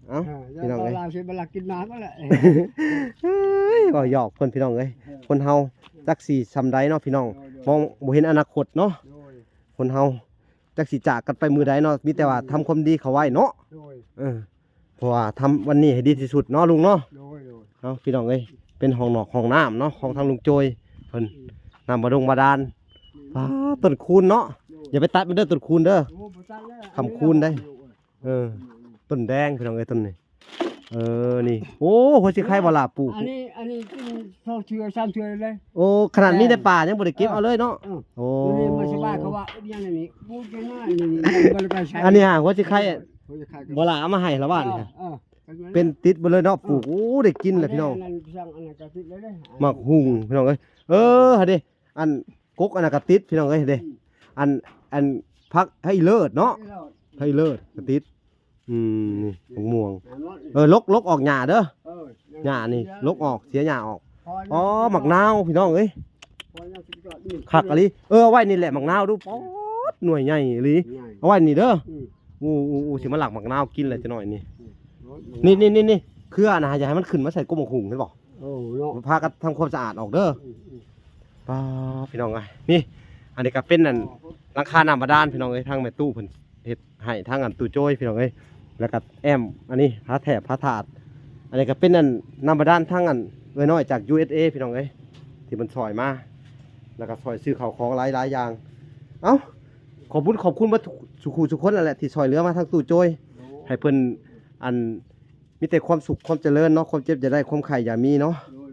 ເອົ້າ ເອີ ພີ່ນ້ອງເອີຍ ເຈົ້າລາວຊິໄປລັກກິນໝາກມັນແຫຼະ. ເອີຍ ເວົ້າຫຍອກເພິ່ນ ພີ່ນ້ອງເອີຍ ເອີ ຄົນເຮົາຈັກຊິຊ່ຳໃດເນາະ ພີ່ນ້ອງ ໂດຍ ໂດຍ ມອງບໍ່ເຫັນອະນາຄົດເນາະ. ໂດຍ ຄົນເຮົາຈັກຊິຈາກກັນໄປມື້ໃດເນາະ ມີແຕ່ວ່າ ໂດຍ ທຳຄວາມດີເຂົ້າໄວ້ເນາະ. ໂດຍ ເອີ ເພາະວ່າທຳວັນນີ້ໃຫ້ດີທີ່ສຸດເນາະລຸງເນາະ. ໂດຍ ໂດຍ ເອົາ ພີ່ນ້ອງເອີຍ ເປັນຫ້ອງນອກຫ້ອງນ້ຳເນາະ ຂອງທາງລຸງໂຈຍເພິ່ນ. ອືມ ນ້ຳບາດົງບາດານ. ອືມ ປາ ຕົ້ນຄູນເນາະ. ໂດຍ ຢ່າໄປຕັດມັນເດີຕົ້ນຄູນເດີ. ໂອ້ ບໍ່ຕັດແລ້ວ ຄ້ຳຄູນໄດ໋. ເອີ ອືມ ຕົ້ນແດງ ພີ່ນ້ອງເອີຍ ຕົ້ນນີ້. ເອີ ນີ້ ໂອ້ ຫົວສີໄຄບໍ່ລະປູກ. ອັນນີ້ ອັນນີ້ກິນສອງເທື່ອສາມເທື່ອເລີຍ. ໂອ້ ຂະໜາດມີໃນປ່າຍັງບໍ່ໄດ້ເກັບເອົາເລີຍເນາະ. ເອີ ໂອ້ ດຽວນີ້ມັນສະບາຍ ເຂົາວ່າຢ່າງນີ້ ປູກຢູ່ນານີ້ ນີ້ ບໍ່ໄດ້ໄປໃສ. ອັນນີ້ຫາ ຫົວສີໄຄ ຫົວສີໄຄກໍ ບໍ່ລະເອົາມາໃຫ້ລະວ່ານີ້. ເອີ ເອີ ເປັນຕິດເບິດເລີຍເນາະ ປູກ. ໂອ້ ໄດ້ກິນແລ້ວພີ່ນ້ອງ. ອັນນັ້ນ ອັນນັ້ນກໍຕິດແລ້ວເດ້ ໝາກຫຸ່ງ ພີ່ນ້ອງເອີຍ. ເອີ ຫັ້ນເດ້ ອັນ ກົກອັນນັ້ນກໍຕິດ ພີ່ນ້ອງເອີຍ ເດ້. ອືມ ອັນ ອັນ ຜັກໄຮເລີດເນາະ ໄຮເລີດ ໄຮເລີດກໍຕິດ. ອືມ ນີ້ ອືມ ໝາກມ່ວງ. ເອີ ລົກ ລົກອອກຫຍ້າເດີ. ເອີ ຫຍ້ານີ້ລົກອອກ ເສຍຫຍ້າອອກ. ອໍ ໝາກນາວ ພີ່ນ້ອງເອີຍ ຄັກອີ່ຫຼີ. ເອີ ເອົາໄວ້ນີ້ແຫຼະໝາກນາວ ດູ ປອດ ໜ່ວຍໃຫຍ່ອີ່ຫຼີ. ເອົາໄວ້ນີ້ເດີ. ອືມ ໂອ້ ໂອ້ ໂອ້ ຊິມາລັກໝາກນາວກິນແຫຼະຈັກໜ້ອຍນີ້. ອືມ ນີ້ ນີ້ ນີ້ ນີ້ ເຄືອນະ ຢ່າໃຫ້ມັນຂຶ້ນມາໃສ່ກົກໝາກຫຸ່ງ ເຫັນບໍ່? ໂອ້ ເນາະ ພາກັນທຳຄວາມສະອາດອອກເດີ. ອືມ ອືມ ປ້າ ພີ່ນ້ອງເອີຍ ນີ້ ອັນນີ້ກໍເປັນອັນ ອໍ ຫຼັງຄານ້ຳບາດານ ພີ່ນ້ອງເອີຍ ທາງແມ່ຕູ້ເພິ່ນເຮັດໃຫ້ ທາງອັນຕູ້ໂຈຍ ພີ່ນ້ອງເອີຍ. ແລ້ວກໍແອ້ມ ອັນນີ້ ພະແຖບ ພະທາດ. ອັນນີ້ກໍເປັນອັນ ນ້ຳບາດານ ທາງອັນເອື້ອຍນ້ອຍຈາກ ຢູເອສເອ ພີ່ນ້ອງເອີຍ ທີ່ເພິ່ນຊ່ອຍມາ ແລ້ວກໍຊ່ອຍຊື້ເຂົ້າຂອງຫຼາຍໆຢ່າງ. ເອົ້າ ຂອບບຸນຂອບຄຸນເບິດທຸກ ສູ່ຄູ່ສູ່ຄົນນັ້ນແຫຼະ ທີ່ຊ່ອຍເຫຼືອມາທາງຕູ້ໂຈຍ ໂດຍ ໃຫ້ເພິ່ນ ອັນ ມີແຕ່ຄວາມສຸກຄວາມຈະເລີນເນາະ ຄວາມເຈັບຢ່າໄດ້ ຄວາມໄຂ້ຢ່າມີເນາະ ໂດຍ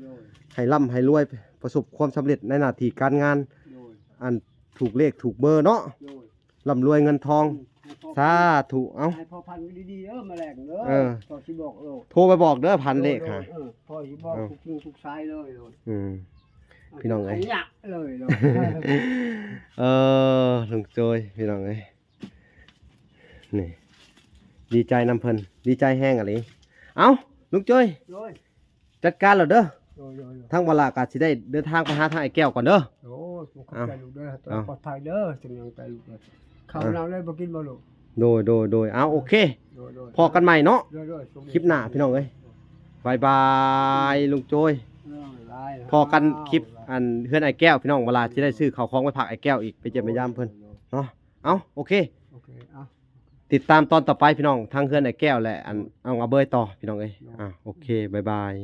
ໆ ໃຫ້ລ່ຳໃຫ້ລວຍ ປະສົບຄວາມສຳເລັດໃນໜ້າທີ່ການງານ ໂດຍ ອັນຖືກເລກຖືກເບີເນາະ ໂດຍ ລ່ຳລວຍເງິນທອງ ອືມ ໃຫ້ພໍ່ ສາທຸ ເອົ້າ ໃຫ້ພໍ່ພັນດີໆເດີ ມາແລງເດີ ເອີ ພໍ່ຊິບອກໂລດ ໂທໄປບອກເດີ ພັນເລກຫາ ໂດຍໆ ເອີ ພໍ່ຊິບອກ ເອົ້າ ທຸກສິ່ງທຸກສາຍເລີຍໂລດ ອືມ ພີ່ນ້ອງເອີຍ ເອີ ລຸງໂຈຍ ພີ່ນ້ອງເອີຍ ນີ້ ດີໃຈນຳເພິ່ນ ດີໃຈແຮງອີ່ຫຼີ ເອົ້າ ລຸງໂຈຍ ໂດຍ ຈັດການແລ້ວເດີ ໂດຍໆໆ ທາງວາລາກໍຊິໄດ້ເດີນທາງໄປຫາທາງອ້າຍແກ້ວກ່ອນເດີ ໂອ້ ຂອບໃຈລູກເດີ ເອົ້າ ປອດໄພເດີ ສະຫຍັງໃຈລູກເດີ ເຂົ້າ ເອົ້າ ນ້ຳເລີຍບໍ່ກິນບໍ່ລູກ ໂດຍໆໆ ເອົາ ໂອເຄ ໂດຍໆ ພໍ້ກັນໃໝ່ເນາະ ໂດຍໆ ຄລິບໜ້າ ພີ່ນ້ອງເອີຍ ບາຍບາຍ ລຸງໂຈຍ ເອີ ບາຍບາຍ ພໍ້ກັນຄລິບ ເອົ້າ ອັນເຮືອນອ້າຍແກ້ວ ພີ່ນ້ອງ ວາລາຊິໄດ້ຊື້ເຂົ້າຂອງໄປຝາກອ້າຍແก้ວອີກ ໄປຢ້ຽມໄປຢາມເພິ່ນ ໂດຍໆ ເນາະ ເອົ້າ ໂອເຄ ໂອເຄ ເອົ້າ ຕິດຕາມຕອນຕໍ່ໄປ ພີ່ນ້ອງ ທັງເຮືອນອ້າຍແກ້ວ ແລະ ອັນ ໂດຍ ນ້ອງອາເບີຍຕໍ່ ພີ່ນ້ອງເອີຍ ໂດຍ ອ່າ ໂອເຄ ບາຍບາຍ.